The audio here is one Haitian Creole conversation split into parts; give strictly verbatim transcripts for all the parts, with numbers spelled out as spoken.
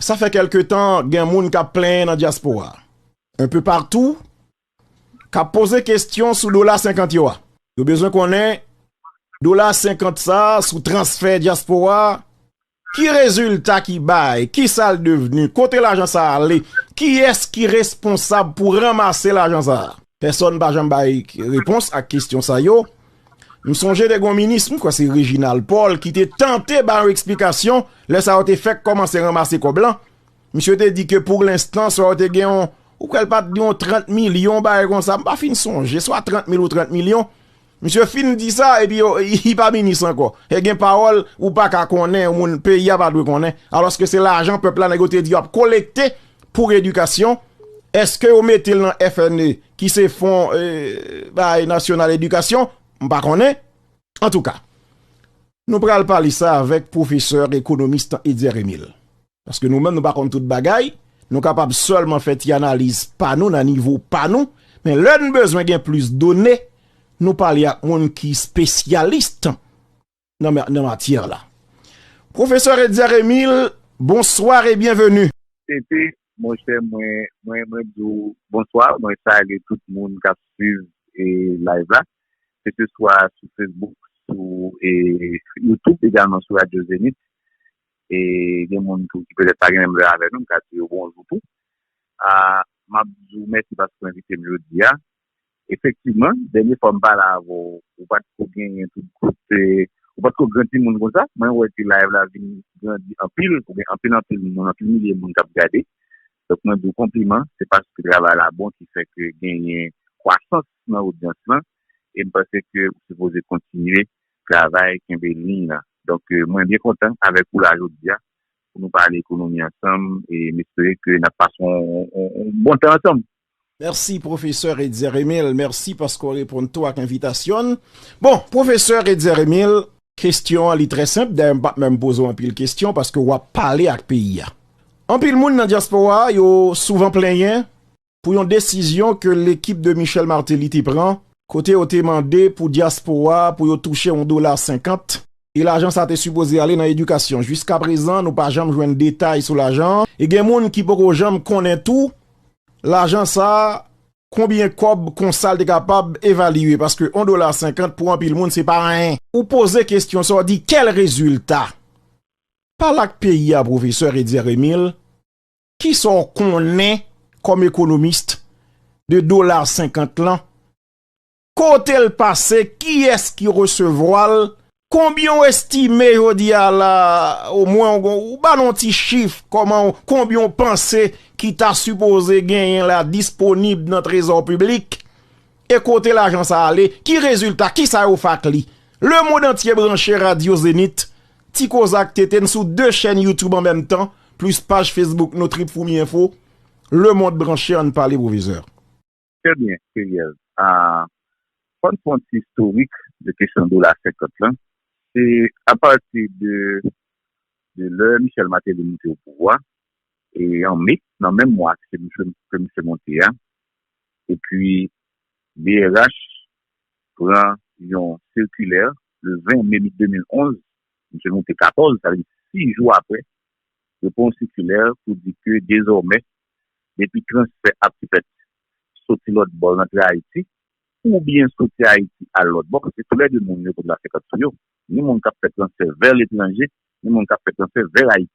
Sa fè kèlke tan, gen moun k ap plenyen nan dyaspora, enpe patou, k ap poze kesyon sou dola senkant yo a. Yo bezwen konnen, dola senkant sa a, sou transfè dyaspora a, ki rezilta ki bay, ki sa l devni, kote lajan sa a ale, kiyès ki responsab pou ranmase lajan sa a? Pèsonn pa janm bay repons ak kesyon sa yo. M sonje te gen yon minis, m kwè se Reginald Paul, ki te tante bay yon eksplikasyon lè sa yo te fèk kòmanse ranmase kòb lan. Misye te di ke pou lenstan, swa yo te gen yon, ou kwè l pa t gen yon trant milyon, bagay konsa, m pa fin sonje, swa trant mil ou trant milyon. Misye fin di sa, epi yo, li pa minis ankò. E gen pawòl ou pa ka konnen, yon moun peyi a pa dwe konnen, alòske se lajan pèp la, nèg yo te di y ap kolekte pou edikasyon. Èske yo mete l nan F N E, ki se fon, eh, bay nasyonal edikasyon? M pa konnen. Antouka, nou pral pale sa avèk pwofesè ekonomis Etzer Emile. Paske nou menm, nou pa konn tout bagay, nou kapab sèlman fè ti analiz pa nou, nan nivo pa nou, men lè n bezwen gen plis done, nou pale ak moun ki espesyalis nan, nan matyè la. Pwofesè Etzer Emile, bonsoir et bienvenue. Tete, monchè, mwen, mwen, mwen di w bonswa, mwen salye tout moun k ap swiv, e, live la, ke se swa sou Facebook, sou, e, YouTube, egalman sou Radio Zenith. E gen moun tou ki petèt pa gen menm lè avè nou, m ka di yo bonjou tou. A, m ap di w mèsi paske w envite m jodi a. Efektivman, dènye fwa m pale avè w, ou pa t ko genyen tout, tout, e, ou pa t ko gran timoun konsa. Mwen wè ke live la vin grandi anpil, ou gen anpil, anpil moun, anpil milye moun k ap gade. Donk, mwen di w konpliman, se paske travay la bon ki fè ke genyen kwasans nan odyans lan. E m panse ke ou sipoze kontinye travay, kenbe liy la. Donk, e, mwen byen kontan avèk ou la jodi a pou nou pale ekonomi ansanm e m espere ke n ap pase yon, yon, yon bon tan ansanm. Mèsi, pwofesè Etzer Emile. Mèsi paske w reponn tou ak envitasyon n. Bon, pwofesè Etzer Emile, kesyon an li trè senp. Dayè, m p ap menm poze w anpil kesyon paske w ap pale ak peyi a. Anpil moun nan dyaspora a, yo souvan plenyen pou yon desizyon ke lekip de Michel Martelly te pran, kote yo te mande pou dyaspora a pou yo touche yon dola senkant, e lajan sa te sipoze ale nan edikasyon. Jiskaprezan, nou pa janm jwenn detay sou lajan an, e gen moun ki poko janm konnen tou lajan sa a, konbyen kòb konsa l te kapab evalye, paske yon dola senkant pou anpil moun, se pa anyen. Ou poze kesyon sa, w di, kèl rezilta? Pale ak peyi a, pwofesè Etzer Emile, kisa w konnen kòm ekonomis de dola senkant lan? Kote l pase? Kiyès ki resevwa l? Konbyen w estime jodi a la, omwen w, w ba n yon ti chif, kòman w, konbyen w panse ki ta sipoze genyen la disponib nan trezò piblik? E kote lajan sa ale? Ki rezilta? Kisa yo fè ak li? Lemonn antye branche Radyo Zenith, Ti Koze ak Tete, n sou de chèn YouTube an menm tan, plis paj Facebook nou Trip Foumi Enfo. Lemonn branche, ann pale, pwofesè. Trè byen, Theriel. A, fò n fè yon ti istorik de kesyon dola senkant lan. Se apati de, de lè Michel Martelly moute o pouvwa, e an me, nan menm mwa ke misye, ke misye monte a, epi B R H pran yon sikilè le ven me de mil onz, misye moute katòz, sa vle di sis jou apre, yo pran yon sikilè pou di ke dezòmè, depi transfè ap fèt soti lòtbò rantre Ayiti, oubyen soti Ayiti al lòtbò, paske toulède moun yo gen dola senkant sou yo. Ni moun k ap fè transfè vè letranje, ni moun k ap fè transfè vè Ayiti.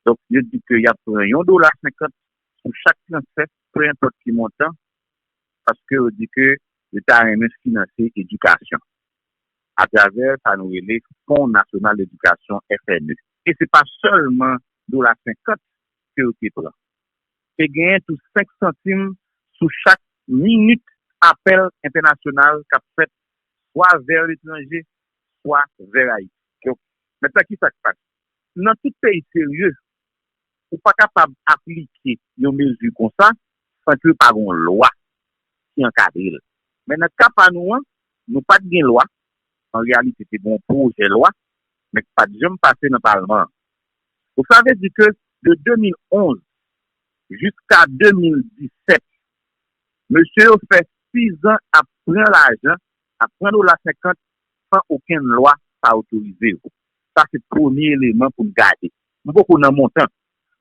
Donk, yo di ke y ap pran yon dola senkant sou chak transfè, pe enpòt ki montan, paske yo di ke yo ta renmen finanse edikasyon atravè sa nou rele Fon Nasyonal Edikasyon, F N E. E se pa sèlman dola senkant ke yo te pran. Te genyen tou senk santim sou chak minit apèl entènasyonal k ap fèt swa vè letranje, swa vè Ayiti. Donk, mentnan, ki sa k pase? Nan tout peyi serye, ou pa kapab aplike yon mezi konsa san ke pa gen yon lwa ki ankadre l. Men nan ka pa nou an, nou pa t gen lwa. An reyalite, te gen yon pwojè lwa, men ki pa t janm pase nan palman an. Donk, sa vle di ke de de mil onz jiska de mil disèt, mesye yo fè sis an ap pran lajan, ap pran dola senkant san okenn lwa pa otorize yo. Sa se premye eleman pou n gade. M poko nan montan.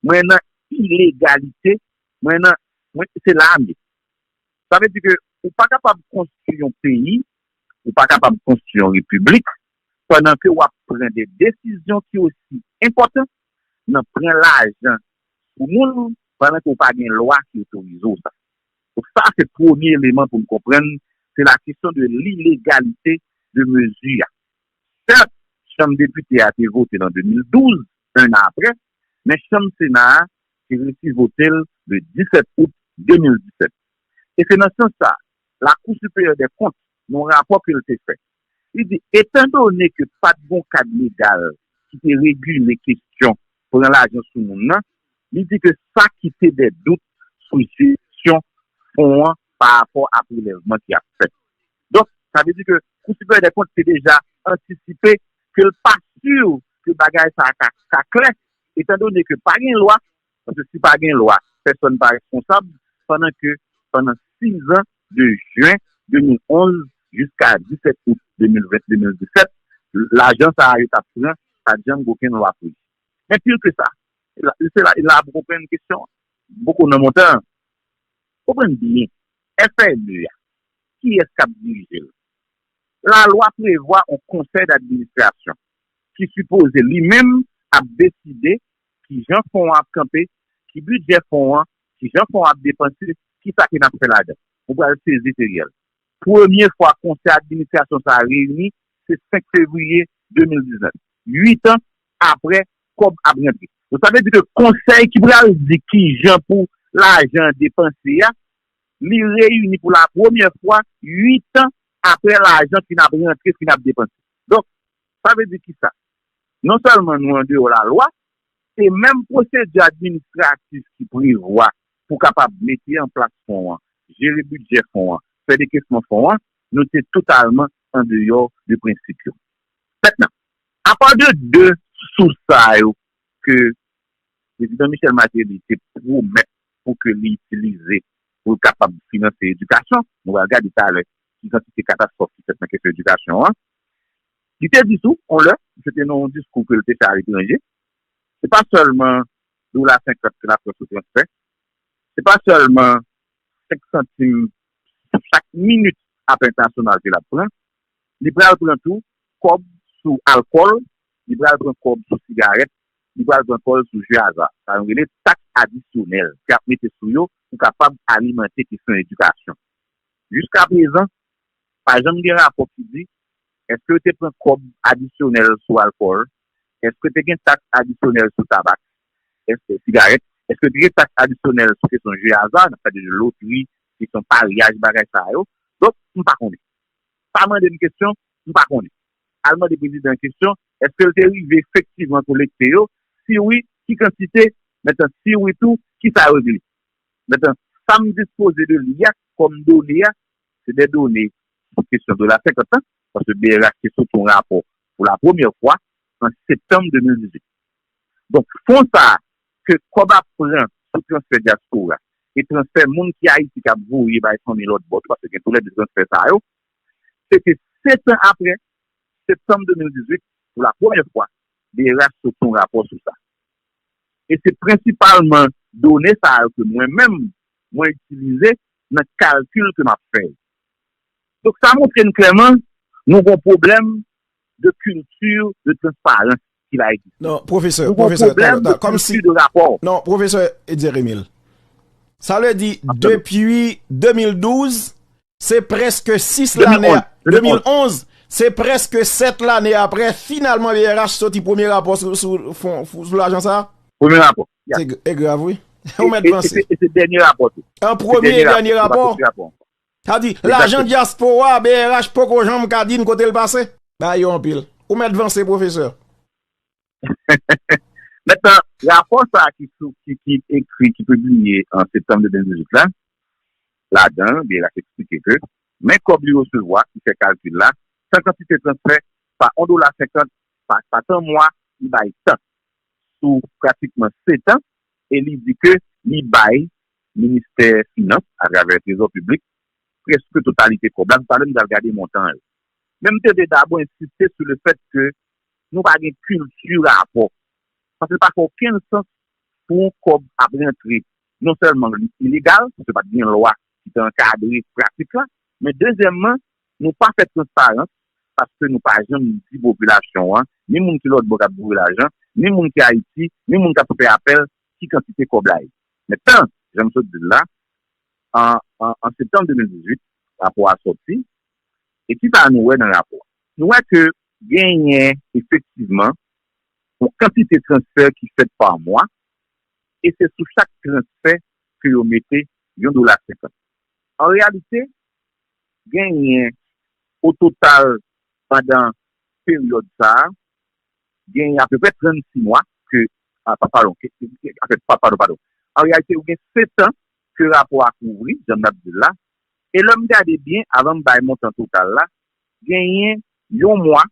Mwen nan ilegalite, mwen nan, mwen, se la m ye. Sa vle di ke ou pa kapab konstwi yon peyi, ou pa kapab konstwi yon repiblik, pandan ke w ap pran de desizyon ki osi enpòtan nan pran lajan sou moun, pandan ke w pa gen lwa ki otorize w sa. Donk, sa se premye eleman pou n konprann, se la kesyon de l'ilegalite de mezi a. Sèt, chanm depite a te vote l an de mil douz, en an apre, men chanm Sena a te resi vote l le disèt out de mil disèt. E se nan sans sa, Lakou Siperyè dè Kont, nan yon rapò ke l te fè, li di, etandone ke pa t gen yon kad legal ki te regile kesyon pran lajan sou moun nan, li di ke sa kite dè dout sou jesyon fon an pa rapò a prelèvman ki ap fèt. Donk, sa vle di ke Kou Siperyè dè Kont te deja antisipe ke l pa si ke bagay sa a ka, ka klè, etandone ke pa gen lwa, paske si pa gen lwa, pèsonn pa responsab, pandan ke pandan sis an, de jen de mil onz jiska disèt out de mil ven, de mil disèt, lajan sa a yo t ap pran, pa t janm gen okenn lwa pou li. Men pil ke sa, e la, se la, e la pou konprann kesyon an. Poko nan montan an. Konprann byen, F L E a, kiyès k ap dirije l? Lalwa prevwa yon konsèy d'administrasyon ki sipoze li menm ap deside kijan fon an ap kanpe, ki bidjè fon an, kijan fon an ap depanse, kisa ke n ap fè ladan. Ou pral sezi, Teriel. Premye fwa konsèy administrasyon sa a reyini, se senk fevriye de mil diznèf. Uit an apre, kòb ap rantre. Donk, sa vle di ke konsèy ki pral di kijan pou lajan an depanse a, li reyini pou la premyè fwa uit an apre lajan fin ap rantre, fin ap depanse. Donk, sa vle di kisa? Non sèlman nou andeyò lalwa, e menm pwosedi administratif ki prevwa pou kapab mete an plas fon an, jere bidjè fon an, fè dekesman fon an, nou te totalman andeyò de prensip yo. Mentnan, apa de de sous sa yo ke Prezidan Michel Martelly te pwomèt pou ke li itilize pou l kapab finanse edikasyon, nou pral gade talè ki kantite katastwòf ki fèt nan kesyon edikasyon an. Li te di tou, yon lè, se te nan yon diskou ke l te fè aletranje, se pa sèlman dola senkant ke Lafrans sou transfè, se pa sèlman senk santim chak minit apèl entènasyonal ke l ap pran, li pral pran tou kòb sou alkòl, li pral pran kòb sou sigarèt, li pral pran kòb sou jwe aza. Sa yo rele taks adisyonèl ke y ap mete sou yo pou kapab alimante kesyon edikasyon. Jiskaprezan, pa janm gen rapò ki di èske yo te pran kòb adisyonèl sou alkòl, èske te gen taks adisyonèl sou tabak, èske sigarèt, èske te gen taks adisyonèl sou kesyon jwe aza, n ap pale de lotri, kesyon paryaj, bagay sa yo. Donk, m pa konnen. Pa mande m kesyon, m pa konnen. Al mande prezidan an kesyon, èske l te rive efektivman kolekte yo? Si wi, ki kantite? Mentnan, si wi tou, kisa yo regle? Mentnan, sa m dispoze de li a kòm done a, se de done sou kesyon dola senkant lan, paske B R H te soti yon rapò pou la premyè fwa an septanm de mil dizuit. Donk, fon sa a ke kòb ap pran sou transfè dyaspora e transfè moun ki Ayiti k ap voye bay fanmi lòt bò tou, paske gen toulède transfè sa yo, se te sèt an apre, septanm de mil dizuit, pou la premyè fwa, B R H soti yon rapò sou sa. E se prensipalman done sa yo ke mwen menm, mwen itilize nan kalkil ke m ap fè yo. Donk, sa montre n klèman, nou gen yon pwoblèm de kilti de transparans ki la egziste. Non, pwofesè, Nou gen yon pwofesè, pwoblèm de kilti de rapò. Non, pwofesè Edier Emile. Sa vle di, depi de mil douz, se prèske sis lane, de mil onz, se prèske sèt lane apre, finalman, B R H soti premye rapò sou, sou, fon, sou lajan sa a? Premye rapò. Se gr-, e grav, wi. Ou mèt vanse. E se, e se dènye rapò tou. An premye e dènye rapò. Sa di, lajan dyaspora, B R H poko janm ka di n kote l pase. Bagay yo anpil. Ou mèt vanse, pwofesè. Mentnan, rapò sa a ki sou, ki, ki ekri, ki pibliye an septanm de mil dizuit la, ladan, B R H eksplike ke men kòb li resevwa, ki fè kalkil la, san kantite transfè, pa yon dola senkant, pa, pa tan mwa, li bay tan. Sou pratikman sèt an, e li di ke li bay Ministè Finans, atravè Trezò Piblik, prèske totalite kòb la. Toutalè, nou pral gade montan yo. Men m te vle dabò ensiste sou le fèt ke nou pa gen kilti rapò. Paske li pa fè okenn sans pou kòb ap rantre, non sèlman li ilegal, paske pa t gen lwa ki te ankadre pratik la, men dezyèmman, nou pa fè transparans, paske nou pa janm di popilasyon an, ni moun ki lòt bò k ap voye lajan, ni moun ki Ayiti, ni moun k ap fè apèl, ki kantite kòb la ye. Mentnan, jan m sot di l la, an, an, an septanm de mil dizuit, rapò a sòti. E kisa nou wè nan rapò a? Nou wè ke genyen efektivman yon kantite transfè ki fèt pa mwa, e se sou chak transfè ke yo mete yon dola senkant. An reyalite, genyen o total pandan peryòd sa a, genyen apeprè trannsis mwa ke, a, pa, padon, ke, ke, ke, anfèt, pa, padon, padon. An reyalite, ou gen sèt an ke rapò a kouvri, jan m t ap di l la, e lè m gade byen, avan m bay montan total la, genyen yon mwa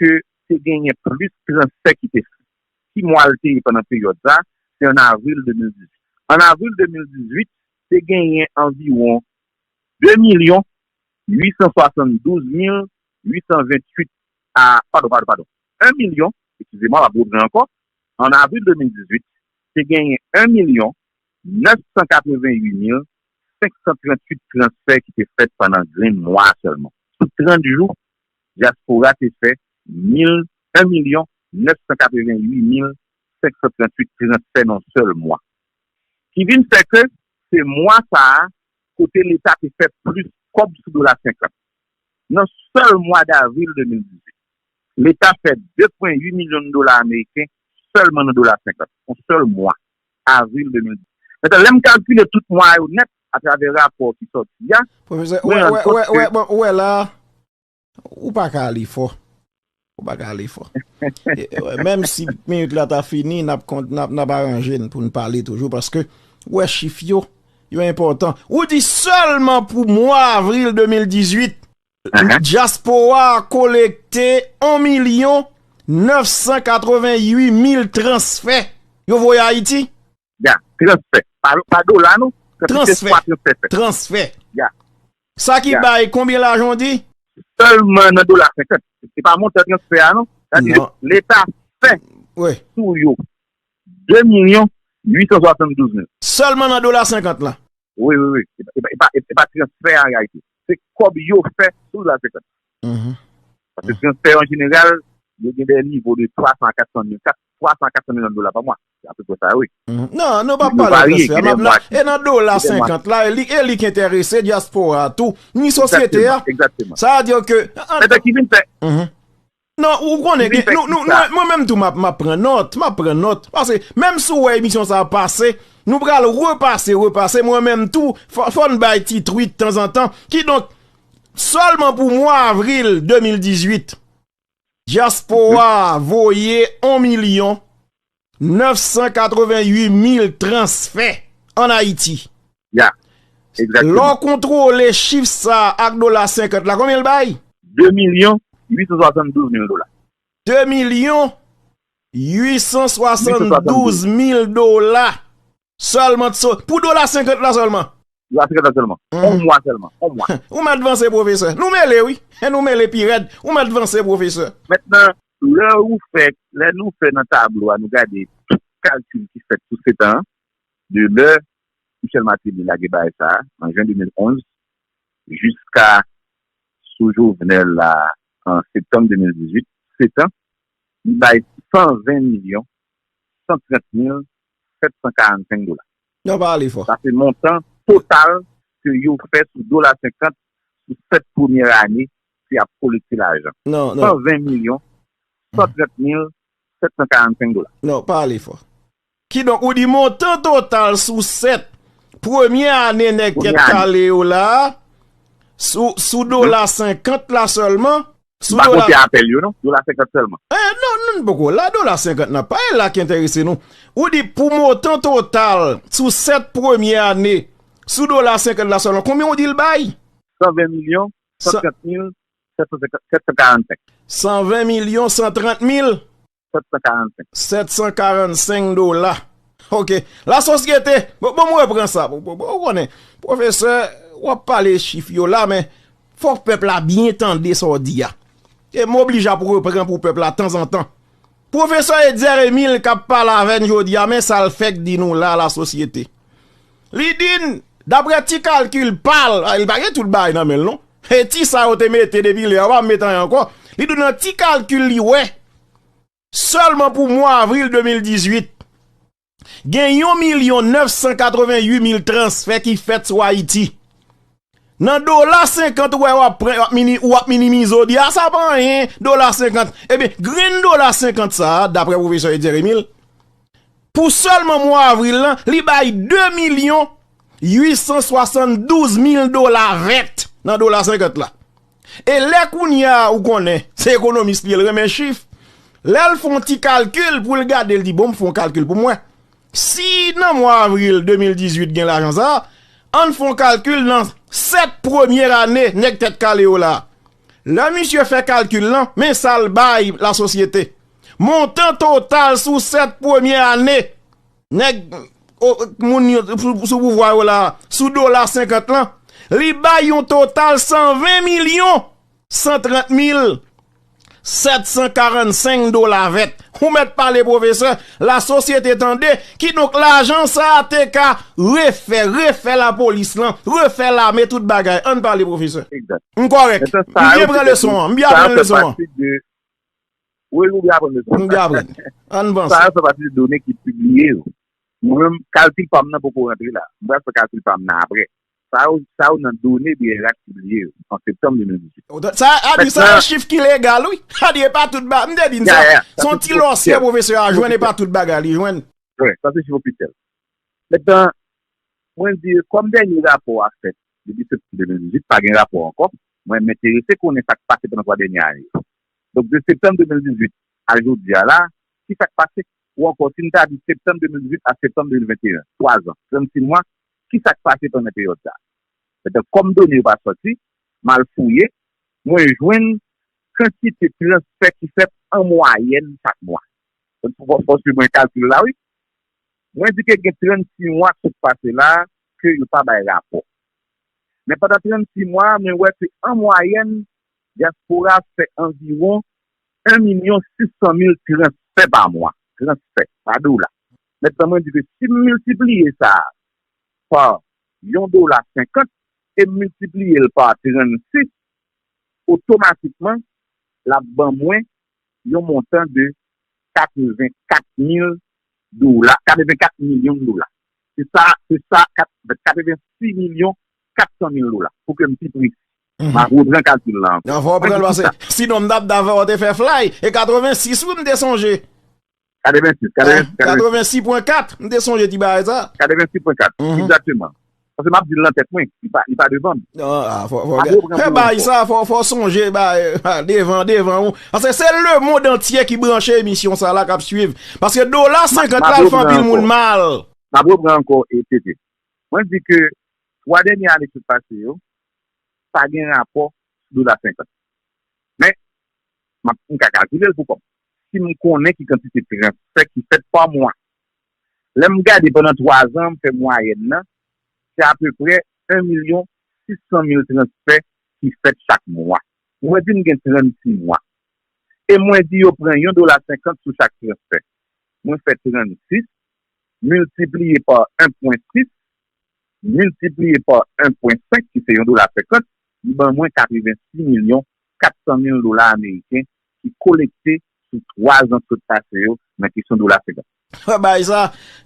ke te genyen plis transfè ki te fèt. Ki mwa l te ye pandan peryòd sa? Se an avril de mil dizuit. An avril de mil dizuit, te genyen anviwon de milyon uit san swasanndouz mil uit san venntuit a, padon, padon, padon, en milyon, eskize mwa, m ap reprann ankò, an avril de mil dizuit, te genyen en milyon nèf san katrevenn uit mil senk san tranntuit transfè ki te fèt pandan grenn mwa a sèlman. Sou trant jou, dyaspora te fè mil, en milyon nèf san katrevenn uit mil senk san tranntuit transfè nan sèl mwa. Ki vin fè ke se mwa sa a kote Leta te fè plis kòb sou dola senkant. Nan sèl mwa davril de mil dizuit, Leta fè de pwen uit milyon dola ameriken sèlman nan dola senkant. Yon sèl mwa, avril de mil dizuit. Mentnan, lè m kalkile tout mwa yo nèt atravè rapò ki sòti a, Pwofesè, mwen wè, rann wè, kont wè, ke wè, bon, ou wè la, ou pa ka ale fò. Ou pa ka ale fò. E, e, menm si minit la ta fini, n ap kont-, n ap, n ap aranje n pou n pale toujou, paske, ou wè, chif yo, yo enpòtan. Ou di sèlman pou mwa avril de mil dizuit, Ahan. Dyaspora a kolekte yon milyon nèf san katrevenn uit mil transfè yo voye Ayiti. Ya, transfè. Pa, pa dola, non. Kantite Transfè. fwa transfè fèt. Transfè. Ya. Sa ki Ya. bay konbyen lajan w di? Sèlman nan dola senkant. Se pa montan transfè a, non. Sa di Non. Leta fè Wi. sou yo de milyon uit san swasanndouz mil. Sèlman nan dola senkant la? Wi, wi, wi. E pa, e pa, e pa transfè an reyalite. Se kòb yo fè sou dola senkant. Mhm. Paske transfè an jeneral, yo gen de nivo de twa san a kat san mil, kat, twa san a kat san milyon dola pa mwa. Se apeprè sa, wi. Mhm. Non, nou pa Yo pale de varye, transfè. gen de N ap, mwa n ap, ki, e nan dola gen de mwa senkant la, e li, e li ki enterese dyaspora a tou, ni sosyete a. Egzakteman, egzakteman. Sa vle di ke, an, Mèt ki vin fè, Mhm. Non, ou konnen, Li gen, fè nou, nou, kisa? nou, mwen menm tou, m ap, m ap pran nòt, m ap pran nòt. Paske, menm si w wè emisyon sa a pase, nou pral repase, repase. Mwen menm tou, fò, fò n bay ti tweet tanzantan. Kidonk, sèlman pou mwa avril de mil dizuit, dyaspora a voye yon milyon nèf san katrevenn uit mil transfè ann Ayiti. Ya, egzakteman. Lè w kontwole chif sa a ak dola senkant la, konbyen l bay? De milyon uit san swasanndouz mil dola. De milyon uit san swasanndouz mil dola. Sèlman, so-, pou dola senkant la sèlman. Dola senkant la sèlman. Mhm. On mwa sèlman. On mwa. Ou mèt vanse, pwofesè. Nou mele, wi. Nou mele pi rèd. Ou mèt vanse, pwofesè. Mentnan, lè ou fè, lè nou fè nan tablo a, nou gade tout kalkil ki fèt sou sèt an, de lè Michel Martelly lage bagay sa a, an jen de mil onz, jiska sou Jovenel la, an septanm de mil dizuit, sèt an, li bay san ven milyon san trant mil sèt san karannsenk dola. Yo pa ale fò. Sa se montan total ke yo fè sou dola senkant sou sèt premyè ane ke y ap kolekte lajan. Non, non. San ven milyon san trant mil sèt san karannsenk dola. Non, pa ale fò. Kidonk, ou di montan total sou sèt premye ane nèg Premye kèt ane. kale yo la, sou, sou dola senkant la sèlman, M sou pa dola konte apèl yo, non. Dola senkant sèlman. Eh, non, non, n poko la, dola senkant nan pa e la ki enterese nou. Ou di pou montan total sou sèt premye ane, sou dola senkant la sèlman, konbyen ou di l bay? San ven milyon san trant mil sèt san senkant, sèt san karannsenk. San ven milyon san trant mil? Sèt san karannsenk. Sèt san karannsenk dola. Ok. Lasosyete, bon, bon, mwen repran sa. Bon, bon, bon, ou konnen, pwofesè, w ap pale chif yo la, men fòk pèp la byen tande sa w di a. E m oblije ap repran pou pèp la tanzantan. Pwofesè Etzer Emile k ap pale avè n jodi a, men sa l fèk di nou la, lasosyete. Li di n, daprè ti kalkil pa l, a, li pa gen tout bagay nan men l non. E ti sa yo te mete depi lè a, yo pa mete anyen ankò. Li di w nan ti kalkil li wè, sèlman pou mwa avril de mil dizuit, gen yon milyon nèf san katreven uit mil transfè ki fèt sou Ayiti. Nan dola senkant, ou wè w ap pran, w ap mini-, w ap minimize w di, a, sa pa anyen, dola senkant. Ebyen, grenn dola senkant sa a, daprè pwofesè Etzer Emile, pou sèlman mwa avril lan, li bay de milyon uit san swasanndouz mil dola vèt nan dola senkant la. E lè kounye a, ou konnen, se ekonomis li ye, l renmen chif. Lè l fè yon ti kalkil pou l gade, l di, bon, m fè yon kalkil pou m wè. Si nan mwa avril de mil dizuit gen lajan sa a, ann fè yon kalkil nan sèt premye ane nèg tèt kale yo la. Lè misye fè kalkil lan, men sa l bay lasosyete. Montan total sou sèt premye ane nèg, o, moun yo sou, sou pouvwa yo la, sou dola senkant lan, li bay yon total san ven milyon san trant mil sèt san karannsenk dola vèt. Ou mèt pale, pwofesè, lasosyete tande, kidonk lajan sa a te ka refè, refè lapolis lan, refè lame, tout bagay. Ann pale, pwofesè. Egzak. M kòrèk. M byen pran leson an, m byen aprann leson an. Wi, ou byen aprann leson an. M byen aprann. Ann panse. Sa yo fè pati de done ki pibliye yo. Mwen menm, kalkil pa m nan poko rantre la. M pral fè kalkil pa m nan apre. Sa yo, sa yo nan done B R A ki pibliye yo an septanm de mil dizuit. Sa a di sa, se chif ki legal, wi. Sa di, e pa tout ba-, m te di n sa. Se yon ti lòsyè pwofesè a jwenn, e pa tout bagay li jwenn. Wi, sa se chif ofisyèl. Mentnan, mwen di, kòm dènye rapò a fèt depi septanm de mil dizuit, pa gen rapò ankò. Mwen, m enterese konnen sa k pase pandan twa dènye ane yo. Donk, de septanm de mil dizuit a jodi a la, ki sa k pase? Ou ankò, si n ta di septanm de mil dizuit a septanm de mil venteyen, twa zan, trannsis mwa, ki sa k pase pandan peryòd sa a? Mentnan, kòm done yo pa sòti, m al fouye, mwen jwenn kantite transfè ki fèt an mwayèn chak mwa. Donk, fò, fò, fò swiv mwen kalkil la, wi. Mwen di ke gen trannsis mwa sot pase la ke yo pa bay rapò. Men pandan trannsis mwa, mwen wè ke an mwayèn, dyaspora fè anviwon en milyon sis san mil transfè pa mwa. Transfè, pa dola. Mentnan, mwen di ke si m miltipliye sa pa yon dola senkant e m miltipliye l pa trannsis, otomatikman, l ap ban mwen yon montan de katrevenkat mil dola, katrevenkat milyon dola. Se sa, se sa, kat-, katrevensis milyon kat san mil dola, pou ke m pi presi. M ap repran kalkil la ankò. Non, fò w pran l, paske sinon m t ap dakò w te fè fly. E katrevensis, wi, m te sonje. Katrevensis, katrevensis, katrevensis. Katrevensis pwen kat, m te sonje ti bagay sa. Katrevensis pwen kat, egzakteman. Paske m ap di l nan tèt mwen, li pa, li pa devan m. Non, a, fò, fò, fè bagay sa, fò, fò sonje bagay, devan, devan ou. Paske se lemonn antye ki branche emisyon sa la k ap swiv. Paske dola senkant la, l fè anpil moun mal. M ap repran ankò, e, T T. Mwen di ke twa dènye ane ki pase yo, pa gen rapò sou dola senkant. Men, m ap, m ka kalkile l pou kò m. Si m konnen ki kantite transfè ki fèt pa mwa. Lè m gade pandan twa zan, m fè mwayèn nan, se apeprè en milyon sis san mil transfè ki fèt chak mwa. Mwen di m gen trannsis mwa. E mwen di yo pran yon dola senkant sou chak transfè. Mwen fè trannsis miltipliye pa en pwen sis, miltipliye pa en pwen senk, ki se yon dola senkant, li ban mwen katrevensis milyon kat san mil dola ameriken ki kolekte sou twa zan sot pase yo nan kesyon dola senkant. Bagay sa,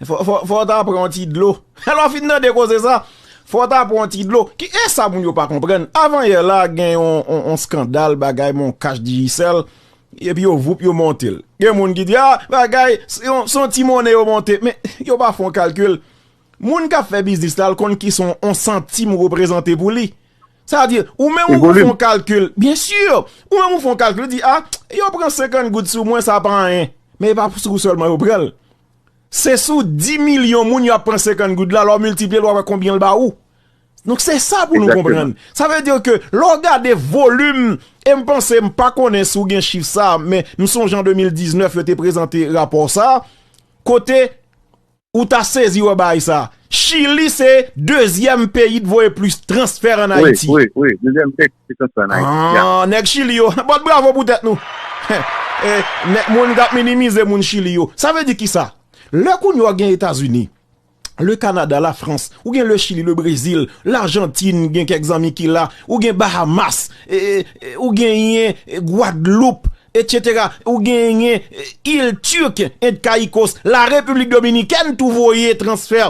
fò, fò, fò w ta pran yon ti dlo. Lè w fin tande koze sa, fò w ta pran yon ti dlo. Ki, e sa moun yo pa konprann. Avanyè la, gen yon, yon, yon eskandal, bagay, men yon kach Digicel. Epi yo voup, yo monte l. Gen moun ki di, a, bagay, se yon, se yon ti monnen yo monte. Men, yo pa fè yon kalkil. Moun k ap fè biznis la, l konn ki son yon santim reprezante pou li. Sa vle di, ou menm ou fè yon kalkil, byen si, ou menm ou fè yon kalkil, ou di, a, yo pran senkant goud sou mwen, sa pa anyen. Men e pa sou ou sèlman yo pran l. Se sou dis milyon moun y ap pran senkant goud la, lè w miltipliye l, w a wè konbyen l ba ou. Donk, se sa pou nou konprann. Sa vle di ke lè w gade volim, e m panse, m pa konnen si w gen chif sa, men m sonje an de mil diznèf, yo te prezante rapò sa, kote ou ta sezi wè bagay sa. Chili se dezyèm peyi t voye plis transfè ann Ayiti. Wi, wi, wi, dezyèm peyi ki transfè ann Ayiti. Ah, nèg Chili yo, bat bravo pou tèt nou. E, nèg, moun k ap minimize moun Chili yo. Sa vle di kisa? Lè kounye a w gen Etazini, le Canada, la France, ou gen le Chili, le Brésil, Lajantin, gen kèk zanmi ki la, ou gen Bahamas, e, e, e, ou genyen, e, Gwadloup, et cetera. Ou genyen, e, il Turk, Ent Kayikos, la Repiblik Dominikèn tou voye transfè,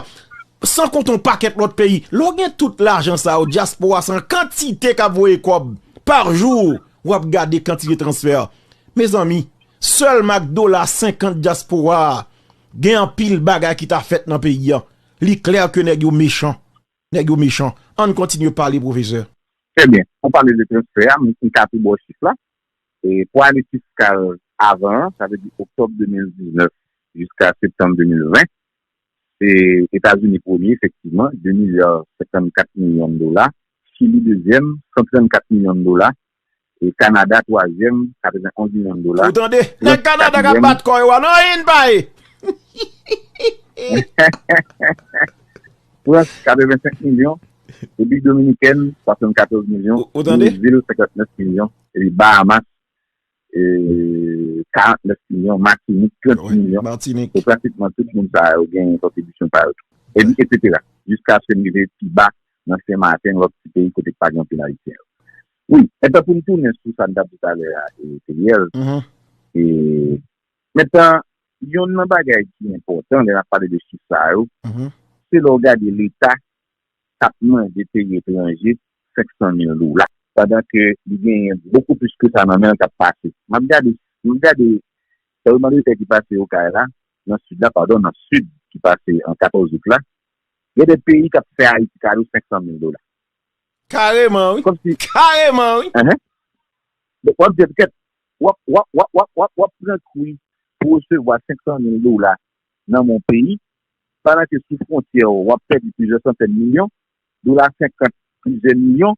san konte yon pakèt lòt peyi. Lè w gen tout lajan sa yo, dyaspora sa, an kantite k ap voye kòb pa jou, w ap gade kantite transfè. Mezanmi, sèlman ak dola senkant dyaspora a, gen anpil bagay ki ta fèt nan peyi a. Li klè ke nèg yo mechan. Nèg yo mechan. Ann kontinye pale, pwofesè. Trè byen. Ou pale de transfè a, m, m ka tou ba w chif la. E pou ane fiskal avan an, sa vle di oktòb de mil diznèf jiska septanm de mil ven, se Etazini premye, efektivman, de milya senkannkat milyon dola, Chili dezyèm, san trannkat milyon dola, e Kanada twazyèm, katrevenn onz milyon dola, Ou tande? Nèg Kanada k ap bat kò yo a, non, anyen pa ye. Frans, katrevensenk milyon, Repiblik Dominikèn, swasannkatòz milyon, Ou, ou tande? Brezil, senkantnèf milyon, epi Bahamas, e, karantnèf milyon, Matinik, trant milyon. Matinik. So, pratikman tout moun sa yo gen kontribisyon pa yo tou. Epi, etsetera. Jiskaske n rive pi ba nan Sen Maten, lòt ti peyi kote k pa gen anpil Ayisyen yo. Wi, enben pou n tounen sou sa n t ap di talè a, e, Teriel, e, mentnan, yonn nan bagay ki enpòtan lè n ap pale de chif sa yo, se lè w gade Leta k ap mande peyi etranje senk san mil dola, pandan ke li genyen bokou plis ke sa nan men l k ap pase. M ap gade, m ap gade, sa yo mande ki pase Okay la, nan Sid la, padon, nan Sid, ki pase an katòz out la, gen de peyi k ap fè Ayiti kado senk san mil dola. Kareman, wi. Kòmsi Kareman, wi. Enhen. Donk, w ap di, kèt, w ap, w ap, w ap, w ap, w ap, w ap pran kwi pou resevwa senk san mil dola nan men yon peyi, pandan ke sou fwontyè w, w ap pèdi plizyè santèn milyon, dola senkant, plizyè milyon,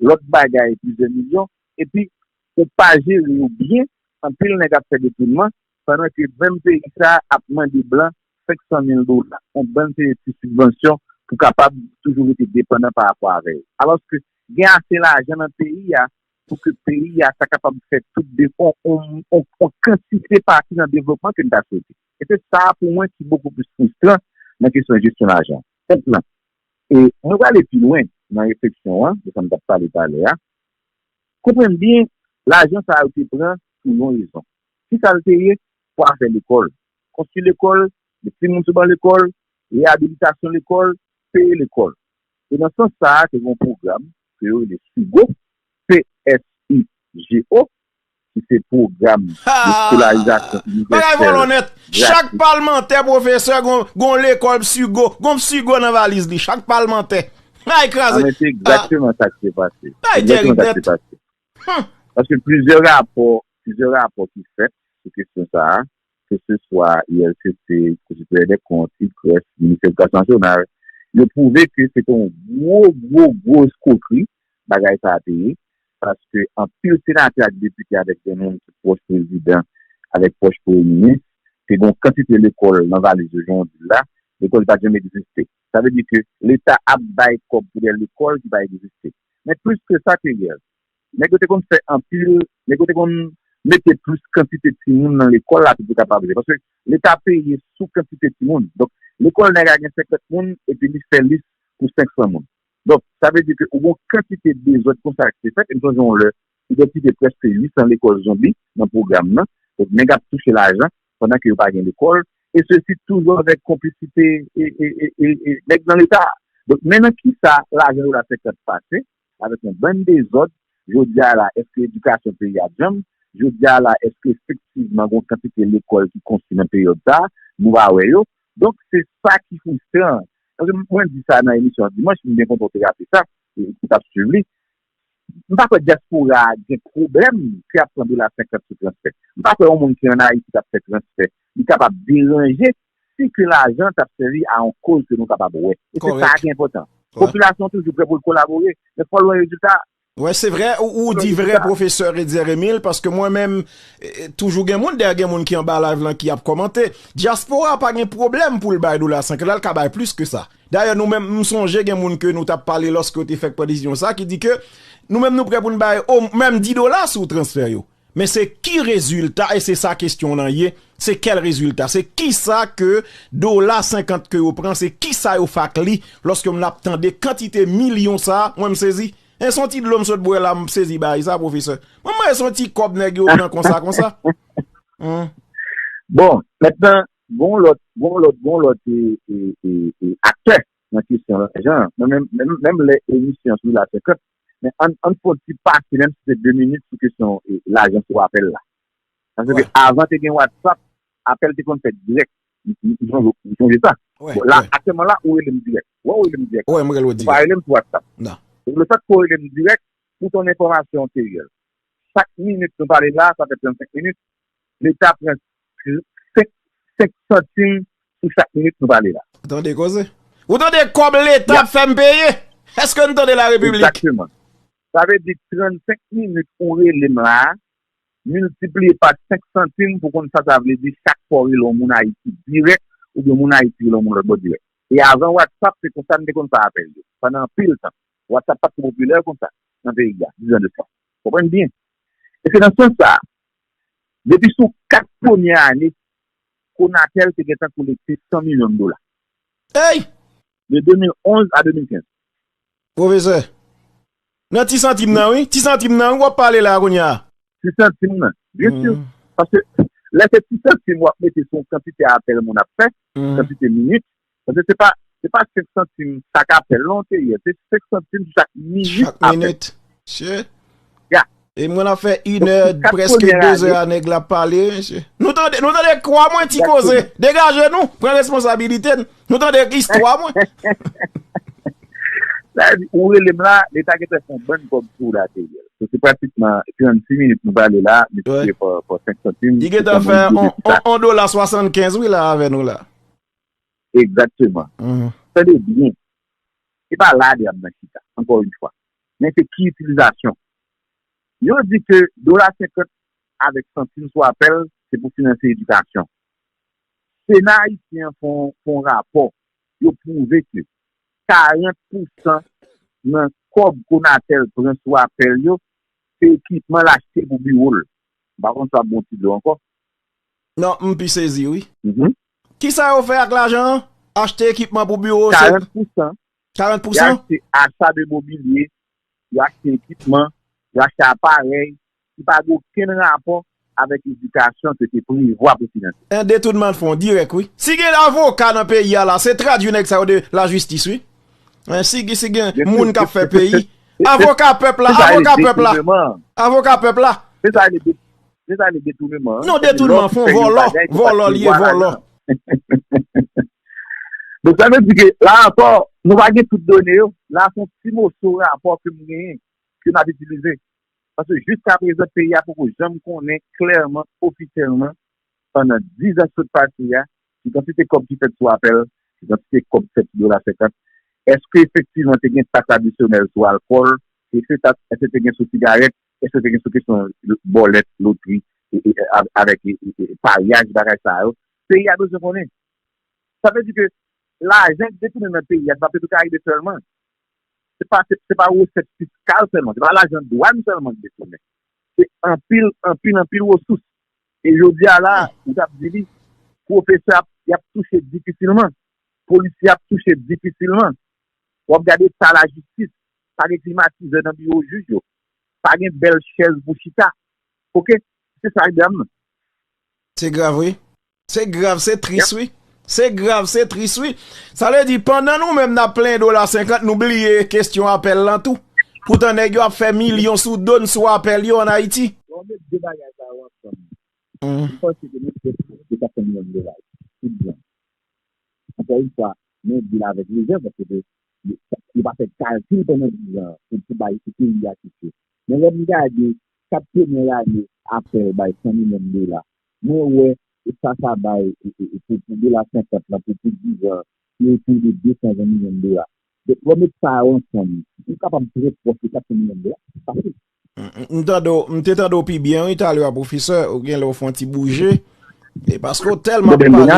lòt bagay, plizyè milyon, epi ou pa jere yo byen, anpil nèg ap fè detounman, pandan ke menm peyi sa a ap mande blan senk san mil dola, yon bann seri ti sibvansyon pou kapab toujou rete depandan pa rapò avè yo. Alòske gen ase lajan nan peyi a pou ke peyi a ta kapab fè tout de, on, on, on, on kantite pati nan devlopman ke n ta swete. E se sa pou mwen ki bokou plis fristran nan kesyon jesyon lajan. Mentnan, e mwen prale pi lwen nan refleksyon an, de sa m t ap pale talè a. Konprann byen, lajan sa yo te pran pou yon rezon. Kisa l te ye? Pou afè lekòl. Konstwi lekòl, met timoun sou ban lekòl, reyabilitasyon lekòl, peye lekòl. E nan sans sa a, te gen yon pwogram ke yo rele SIGO, P S I G O, ki se pwogram de eskolarizasyon inivèsèl. Bagay vòlò nèt. Chak palmantè, pwofesè, gon, gon lekòl SIGO, gon SIGO nan valiz li. Chak palmantè. Ay, kraze. Anben, se egzakteman sa ki te pase. Ay, tèri nèt. Paske plizyè rapò, plizyè rapò ki fèt sou kesyon sa a, ke se swa I L C C, Konsèy Siperyè dè Kont, I C R E S, Ministè Edikasyon Nasyonal, yo pwouve ke se te yon gwo, gwo, gwo eskwokri bagay sa a te ye, paske anpil senatè ak depite avèk de moun ki pwòch prezidan, avèk pwòch premye minis, te gen yon kantite lekòl nan valiz yo, jan w di l la, lekòl ki pa t janm egziste. Sa vle di ke Leta ap bay kòb pou de lekòl ki pa egziste. Men plis ke sa, Teriel, nèg yo te konn fè anpil, nèg yo te konn mete plis kantite timoun nan lekòl la pou yo kapab jere. Paske Leta peye sou kantite timoun. Donk, lekòl nèg la gen senkant moun, epi li fè lis pou senk san moun. Donk, sa vle di ke ou gen yon kantite dezòd konsa ki te fèt, e m sonje yon lè, yo te kite prèske uit san lekòl zonbi nan pwogram nan. Donk, nèg ap touche lajan pandan ke yo pa gen lekòl. E sesi toujou avèk konplisite e, e, e, e, e nèg nan Leta. Donk, men nan kisa lajan yo la fè pase? Avèk yon bann dezòd. Jodi a la, èske edikasyon peyi a djanm? Jodi a la, èske efektivman gen yon kantite lekòl ki konstwi nan peryòd sa a? Nou pa wè yo. Donk, se sa ki fristran. Paske mwen di sa nan emisyon an dimanch, m byen kontan w te raple sa, e, ou t ap swiv li. M pa kwè dyaspora a gen pwoblèm ke y ap pran dola senkant sou transfè. M pa kwè yon moun ki ann Ayiti k ap fè transfè, li kapab deranje si ke lajan t ap sèvi a yon koz ke nou kapab wè. E se sa ki enpòtan. Popilasyon an toujou prè pou l kolabore, men fò l wè rezilta. Wè, se vrè, ou, ou di vrè, pwofesè Redier Emile, paske mwen menm, e, e, toujou gen moun, dèyè gen moun ki anba live lan ki ap kòmante. Dyaspora a pa gen pwoblèm pou l bay dola senkant la, l ka bay plis ke sa. Dayè, nou menm, m sonje gen moun ke nou t ap pale lòske yo te fèk pran desizyon sa, ki di ke nou menm nou prè pou n bay o, menm di dola sou transfè yo. Men se ki rezilta, e se sa kesyon an ye, se kèl rezilta? Se kisa ke dola senkant ke yo pran, se kisa yo fè ak li, lòske n ap tande kantite milyon sa a, mwen m sezi. E se yon ti dlo m sot bwè la, m sezi bagay sa, pwofesè. Mwen, mwen, se yon ti kòb nèg yo pran konsa, konsa. Hmm. Bon, mentnan, gon lòt, gon lòt, gon lòt e, e, e, e, aktè nan kesyon lajan. Mwen menm, menm, menm lè emisyon sou la senkant, men ann, ann fè yon ti pase, menm si se de minit, sou kesyon e, lajan sou apèl la. Paske avan te gen WhatsApp, apèl te konn fèt dirèk. Ou sonje sa? Bon, la, aktyèlman la, ou rele m dirèk. Wè, ou rele m dirèk. Ou pa rele m sou WhatsApp. Lefètke ou rele m dirèk, pou ton enfòmasyon, Teriel, chak minit nou pale la, sa fè trannsenk minit, Leta pran senk, senk santim sou chak minit nou pale la. Ou tande koze? Ou tande kòb Leta ap fè m peye? Èske n tande la Repiblik? Egzakteman. Sa vle di trannsenk minit ou rele m la a, miltipliye pa senk santim pou konn sa sa vle di chak fwa w rele yon moun Ayiti dirèk oubyen yon moun Ayiti rele yon moun lòt bò dirèk. E avan WhatsApp, se konsa n te konn fè apèl yo. Pandan anpil tan. WhatsApp pa t twò popilè konsa nan peyi a, diz an de sa. Konprann byen. E se nan sans sa a, depi sou kat premye ane, Conatel te gentan kolekte san milyon dola. Ey! De de mil onz a de mil kenz. Pwofesè, nan ti santim nan, wi. Ti santim nan, wi, w ap pale la kounye a. Ti santim nan. Byen si. Paske lè se ti santim w ap mete sou yon kantite apèl moun ap fè, kantite minit, paske se pa, se pa senk santim chak apèl non, Teriel, se senk santim chak minit apèl. Chak minit. Shit. Ya. E mwen ap fè inè, prèske dezè a nèg la ap pale, mesye. Nou tande, nou tande kwa mwen ti koze. Degaje nou, pran responsabilite n. Nou tande istwa mwen. Sa vle di, ou rele m la, Leta gentan fè yon bann kòb sou w la, Teriel. So, se pratikman trannsis minit nou pale la, miltipliye pa, pa senk santim. Li gentan fè yon, yon, yon dola swasannkenz, wi, la, avè nou la. Egzakteman. Tande byen. Se pa la dyab nan chita, ankò yon fwa. Men se ki itilizasyon. Yo di ke dola senkant avèk santim sou apèl, se pou finanse edikasyon. Sena ayisyen an fè yon, fè yon rapò, yo pwouve ke karant pousan nan kòb Conatel pran sou apèl yo, se ekipman l achte pou biwo l. M pa konn si w ap bon ti dlo ankò. Non, m pi sezi, wi. Kisa yo fè ak lajan an? Achte ekipman pou biwo, se. Karant pousan. Karant pousan? Yo achte acha de mobilye, yo achte ekipman, yo achte aparèy ki pa gen okenn rapò avèk edikasyon ke te prevwa pou finanse. En detounman fon, dirèk, wi. Si gen avoka nan peyi a la, se tradui nèg sa yo de lajistis, wi. En, si, si gen moun k ap fè peyi. Avoka pèp la, avoka pèp la. Avoka pèp la. Se sa rele Se sa rele detouneman. Non, detouneman, fon vòlò, vòlò li ye, vòlò. Donk, sa vle di ke la ankò, nou pa gen tout done yo. La, se yon ti moso rapò ke m genyen, ke m ap itilize. Paske jiskaprezan, peyi a poko janm konnen klèman, ofisyèlman, pandan diz an ki sot pase a, ki kantite kòb ki fèt sou apèl, ki kantite kòb ki fèt sou dola senkant, èske efektivman te gen taks adisyonèl sou alkòl, èske taks, èske te gen sou sigarèt, èske te gen sou kesyon bòlèt, lotri, e, e, e, avèk e, e, e, paryaj, bagay sa yo. Peyi a bezwen konnen. Sa vle di ke lajan ki detounen nan peyi a, se pa Petwokaribe sèlman. Se pa, se, se pa resèt fiskal sèlman, se pa lajan dwàn sèlman ki detounen. Se anpil, anpil, anpil resous. E jodi a la, ou t ap di li, pwofesè ap, y ap touche difisilman. Polisye ap touche difisilman. W ap gade eta lajistis, pa gen klimatizè nan biwo jij yo. Pa gen bèl chèz pou chita. Oke? Se sa k dram nan. Se grav, wi. Se grav, se tris, wi. Se grav, se tris, wi. Sa vle di, pandan nou menm n ap plenyen dola senkant, nou bliye kesyon apèl lan tou. Poutan nèg yo ap fè milyon sou do n sou apèl yo ann Ayiti. Lè w met de bagay sa yo ansanm, m panse ke nou fè plis ke kat san milyon dola. Tout jan. Ankò yon fwa, mwen di l avèk rezèv, paske yo pa fè kalkil pandan diz an pou, pou bay pou peyi a kite. Men lè m gade kat premyè lane apèl bay san milyon dola, mwen wè sa sa bay e, e, e, pou, pou dola senkant lan pou, pou diz an, se otou de de san ven milyon dola. Donk, lè w met sa yo ansanm, ou kapab trè pwòch de kat san milyon dola, fasil. M, m, m tande w, m te tande w pi byen, wi, talè a, pwofesè, ou gen lè w fè yon ti bouje. E paske w tèlman ap pale,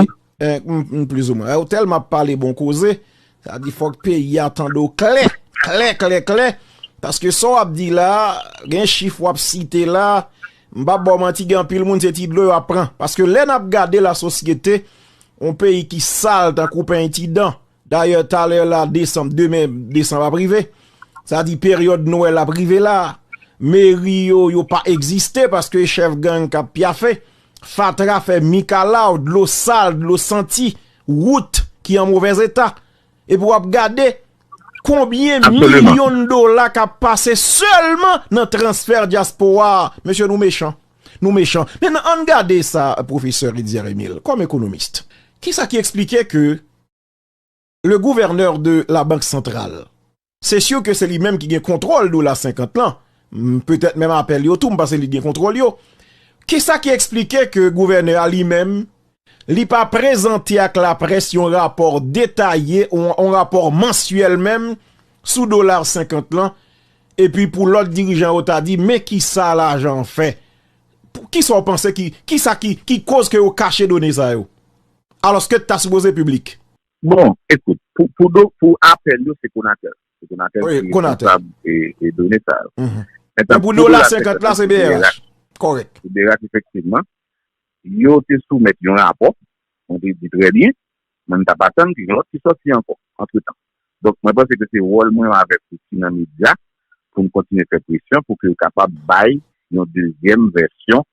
m, m, plizoumwen, ou tèlman ap pale bon koze, sa di fòk peyi a tande w klè, klè, klè, klè. Paske sa w ap di la, gen chif w ap site la, M p ap ba w manti, gen anpil moun se ti dlo yo ap pran. Paske lè n ap gade lasosyete, yon peyi ki sal tankou pen eti dan. Dayè, talè la, desanm, demen, desanm ap rive. Sa di peryòd Nwèl ap rive la. Meri yo, yo pa egziste paske chèf gang k ap pyafe. Fatra fè mikalaw, dlo sal, dlo santi, wout ki an movèz eta. Epi w ap gade konbyen milyon dola k ap pase sèlman nan transfè dyaspora a. Mesye, nou mechan. Nou mechan. Mentnan, ann gade sa, pwofesè Ridière Emile, kòm ekonomis. Kisa ki eksplike ke le gouverneur de la Banque Centrale, se si ke se li menm ki gen kontwòl dola senkant lan, m, petèt menm apèl yo tou, m panse li gen kontwòl yo. Kisa ki eksplike ke gouvènè a li menm, li pa prezante ak laprès yon rapò detaye, yon, yon rapò mansyèl menm sou dola senkant lan, epi pou lòt dirijan yo ta di, men kisa lajan an fè? Pou, kisa w panse ki, kisa ki, ki koz ke yo kache done sa yo? Alòske ta sipoze piblik. Bon, ekout, pou, pou, do, pou apèl yo, se Konatel. Se Konatel ki responsab e, e done sa yo. Mhm. Men pou dola senkant la, se B R H. Kòrèk. Se B R H, efektivman. Yo te soumèt yon rapò, mwen te di trè byen, mwen m t ap atann ke gen lòt ki sòti ankò, antretan. Donk, mwen panse ke se wòl mwen avèk ou ki nan medya pou n kontinye fè presyon pou ke yo kapab bay yon dezyèm vèsyon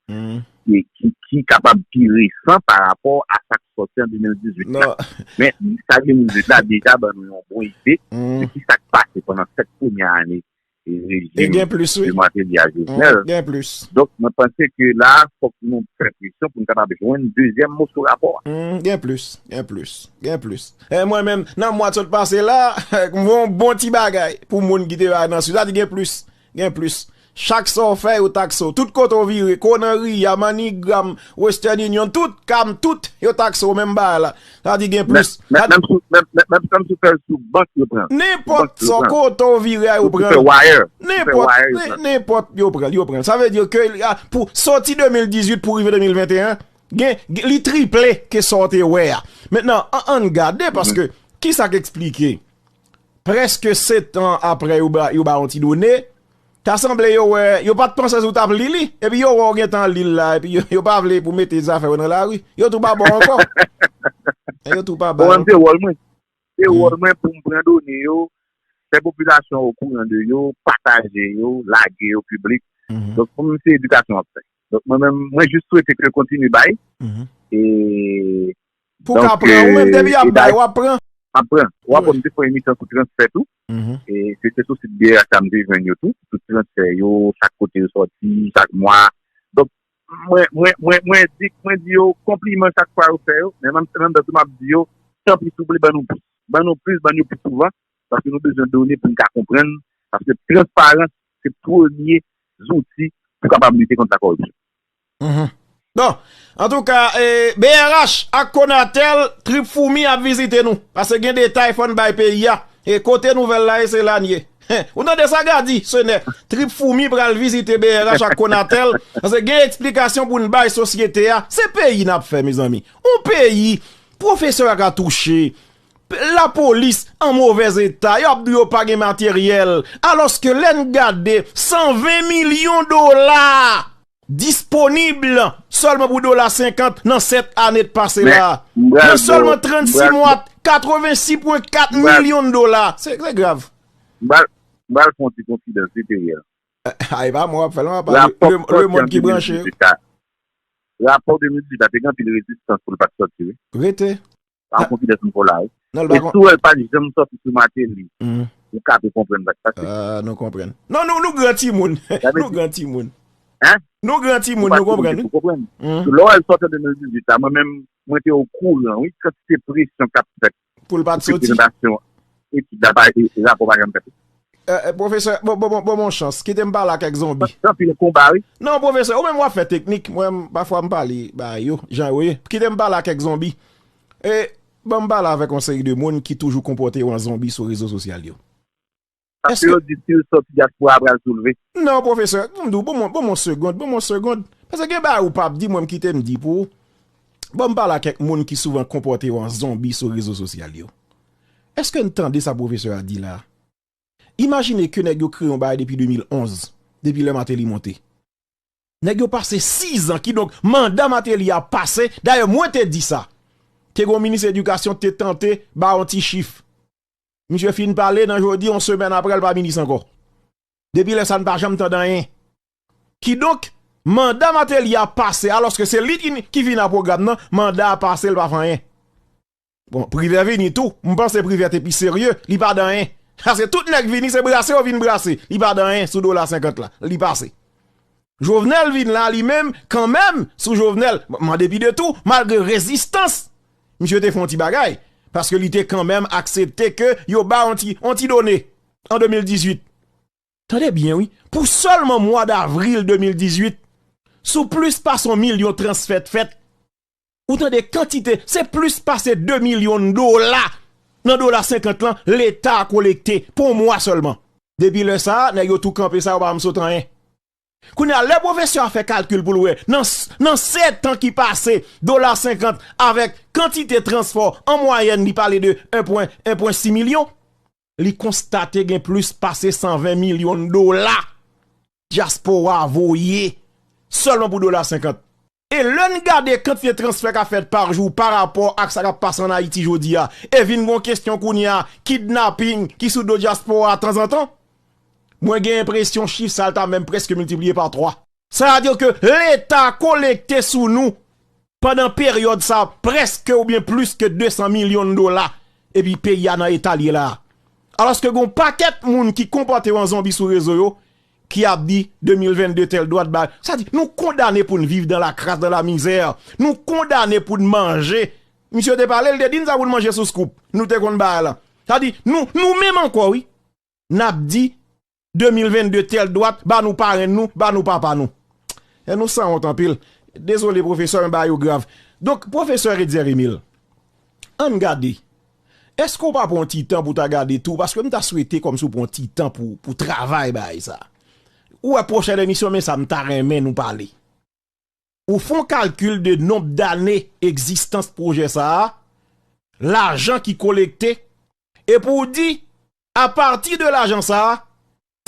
ki, ki, ki kapab pi resan pa rapò a sa k sòti an de mil dizuit la. Men, sa de mil dizuit la deja ban nou yon bon ide de ki sa k pase pandan sèt premyè ane e rejim de Martelly a Jovenel. Gen plis. Donk, mwen panse ke la, fòk nou fè presyon pou nou kapab jwenn dezyèm moso rapò a. Gen plis, gen plis, gen plis. E mwen menm, nan mwa k sot pase la, m wè yon bon ti bagay pou moun ki te bay nan Swis. Sa di gen plis, gen plis. Chak sa w fè, yo takse w. Tout kote w vire, Konanri a, MoneyGram, Western Union, tout, Kam, tout, yo takse w menm bagay la. Sa di gen plis. Menm, menm, menm si w fè l sou bank, yo pran l. Nenpòt sa, kote w vire a, yo pran l. Nenpòt, nenpòt, yo pran l, yo pran l. Sa vle di ke, a, pou soti de mil dizuit pou rive de mil venteyen, gen, gen, li triple ke sa w te wè a. Mentnan, an, ann gade, paske, kisa k eksplike? Prèske sèt an apre yo ba, yo ba yon ti done, ta sanble yo wè, yo pa t panse si w t ap li li, epi yo wè w gentan li l la, epi yo, yo pa vle pou mete zafè yo nan lari, yo tou pa ba w ankò. Yo tou pa ba w ankò. Mwen, se wòl mwen. Se wòl mwen pou m pran done yo, fè popilasyon an okouran de yo, pataje yo, lage yo piblik. Donk, pou mwen, se edikasyon w ap fè. Donk, mwen menm, mwen jis swete ke yo kontinye bay. E Pou w ka pran, ou menm, depi y ap bay, w ap pran. M ap pran. W ap wè m te fè emisyon sou transfè tou. E se, se sou sit B R H la m te jwenn yo tou. Tout transfè yo, chak kote yo sòti, chak mwa. Donk, mwen, mwen, mwen, mwen di, mwen di yo konpliman chak fwa yo fè yo. Men menm, menm tan tou m ap di yo, tanpri, souple, ban nou plis. Ban nou plis, ban nou plis souvan. Paske nou bezwen done pou n ka konprann. Paske transparans, se premye zouti pou kapab lite kont lakoripsyon. Bon, antouka, e, B R H ak Konatel, Trip Foumi ap vizite nou. Paske gen detay fò n bay peyi a. E kote nouvèl la ye, se la n ye. Ou tande sa Gady, Senè? Trip Foumi pral vizite B R H ak Konatel. Paske gen eksplikasyon pou n bay sosyete a. Se peyi n ap fè, mezanmi. Yon peyi, pwofesè a ka touche. Lapolis an movèz eta, y ap di yo pa gen materyèl, alòske lè n gade san ven milyon dola disponib sèlman pou dola senkant nan sèt ane k pase la. Nan sèlman trannsis mwa, katrevensis pwen kat milyon dola. Se, se grav. M pral, m pral fè yon ti konfidans, se te yè. A, e pa mwen w ap fè l, non, apa le, le, le mond ki branche. Rapò de mil dizuit la, te gen anpil rezistans pou l pa t sòti, wi. Rete. Pa yon konfidans m fè w la, wi. E si w wè l pa t janm sòti sou Martelly, ou ka pe konprann sa k pase. Ah, nou konprann. Non, nou, nou gran timoun. Nou gran timoun. Hein? Nou gran timoun, nou konprann, wi. Ou konprann. Lè w wè l sòti an de mil dizuit la, mwen menm, mwen te okouran, wi, kantite presyon k ap fèt pou l pa t sòti. Pou ke prezantasyon etid la pa, e, e rapò pa janm fèt. Eh, eh, pwofesè, bon, bon, bon, bon, bon chans. Kite m pale ak kèk zonbi. Tanpri, konba, wi. Non, pwofesè, ou menm w ap fè teknik, mwen, pafwa m pale ba yo, jan yo ye. Kite m pale ak kèk zonbi. E, ban m pale avèk yon seri de moun ki toujou konpòte yo an zonbi sou rezo sosyal yo. Paske yo di si l sòti dyaspora a pral soulve. Non, pwofesè, m di w, bon, bon, bon, yon segonn, bon, yon segonn. Paske gen bagay ou p ap di, mwen, m kite m di pou ou. Ban m pale ak kèk moun ki souvan konpòte yo an zonbi sou rezo sosyal yo. Èske n tande sa pwofesè a di la a? Imajine ke nèg yo kreye yon bagay depi de mil onz, depi lè Martelly monte. Nèg yo pase sis an, kidonk manda Martelly a pase. Dayè, mwen te di sa. Te gen yon minis edikasyon te tante ba yon ti chif. Misye fin pale nan jodi, yon semèn apre, l pa minis ankò. Depi lè sa, n pa janm tande anyen. Kidonk, manda Martelly a pase, alòske se li ki, ki vin a pwogram nan, manda a pase, l pa fè anyen. Bon, Privè vini tou. M panse Privè te pi serye. Li pa di anyen. Paske tout nèg vini, se brase yo vin brase. Li pa di anyen sou dola senkant la. Li pase. Jovenel vin la li menm, kanmenm, sou Jovenel. M, mande pi de tou, malgre rezistans, misye te fè yon ti bagay. Paske li te kanmenm aksepte ke yo ba yon ti, yon ti done an de mil dizuit. Tande byen, wi. Pou sèlman mwa davril de mil dizuit, sou plis pase yon milyon transfè t fèt. Ou tande kantite, se plis pase de milyon dola nan dola senkant lan, Leta a kolekte pou yon mwa sèlman. Depi lè sa a, nèg yo tou kanpe sa, yo pa janm sot anyen. Kounye a, lè pwofesè a fè kalkil pou l wè, nan, s- nan sèt an ki pase, dola senkant avèk kantite transfè, an mwayèn, li pale de en pwen, en pwen sis milyon. Li konstate gen plis pase san ven milyon dola dyaspora a voye sèlman pou dola senkant. E lè n gade kantite transfè k ap fèt pa jou pa rapò ak sa k ap pase ann Ayiti jodi a, e vin gen yon kesyon kounye a, kidnaping ki sou do dyaspora a tanzantan, mwen gen enpresyon chif sa a ta menm prèske miltipliye pa twa. Sa vle di ke Leta kolekte sou nou pandan peryòd sa a prèske oubyen plis ke de san milyon dola, epi peyi a nan eta l ye la a. Alòske gen yon pakèt moun ki konpòte yo an zonbi sou rezo yo, ki ap di de mil vennde tèl dwat ba. Sa di, nou kondane pou n viv dans la crasse, dans la misère. Nou kondane pou n manje. Misye te pale, l te di n sa pou n manje sou Scoop. Nou te konn bagay la. Sa di, nou, nou menm ankò, wi. N ap di de mil vennde tèl dwat, ba nou parenn nou, ba nou papa nou. E nou sanwont anpil. Dezole, pwofesè, men bagay yo grav. Donk, pwofesè Etzer Emile, ann gade. Èske w pa pran yon ti tan pou w ta gade tou? Paske m ta swete kòmsi w pran yon ti tan pou, pou travay bagay sa. Ou wè pwochèn emisyon, men sa m ta renmen nou pale. Ou fè yon kalkil de nonb dane egzistans pwojè sa a, lajan ki kolekte, epi w di, apati de lajan sa a,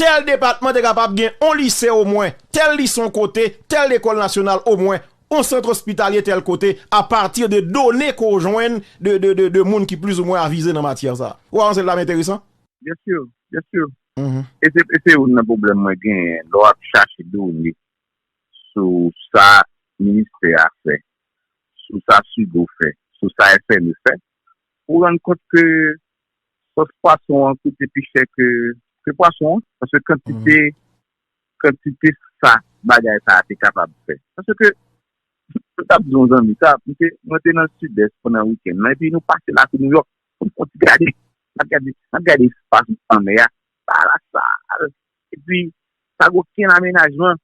tèl depatman te kapab gen yon lise omwen, tèl lise yon kote, tèl lekòl nasyonal omwen, yon sant ospitalye tèl kote, apati de done ke w jwenn de, de, de, de moun ki plizoumwen avize nan matyè sa a. Ou pa panse l t ap enteresan? Byen si, byen si. Mhm. E se, e se youn nan pwoblèm mwen genyen lè w ap chache done sou sa ministè a fè, sou sa SUGO fè, sou sa F M E fè, ou rann kont ke sòs pwason an koute pi chè ke, ke pwason an, paske kantite, kantite sa bagay sa a te kapab fè. Paske, m t ap di yon zanmi sa, m te, mwen te nan Sidès pandan wikenn nan, epi nou pase lakou Nouyòk, pou n fè yon ti gade, n ap gade, n ap gade espas anmè a, sa la sal, epi pa gen okenn amenajman.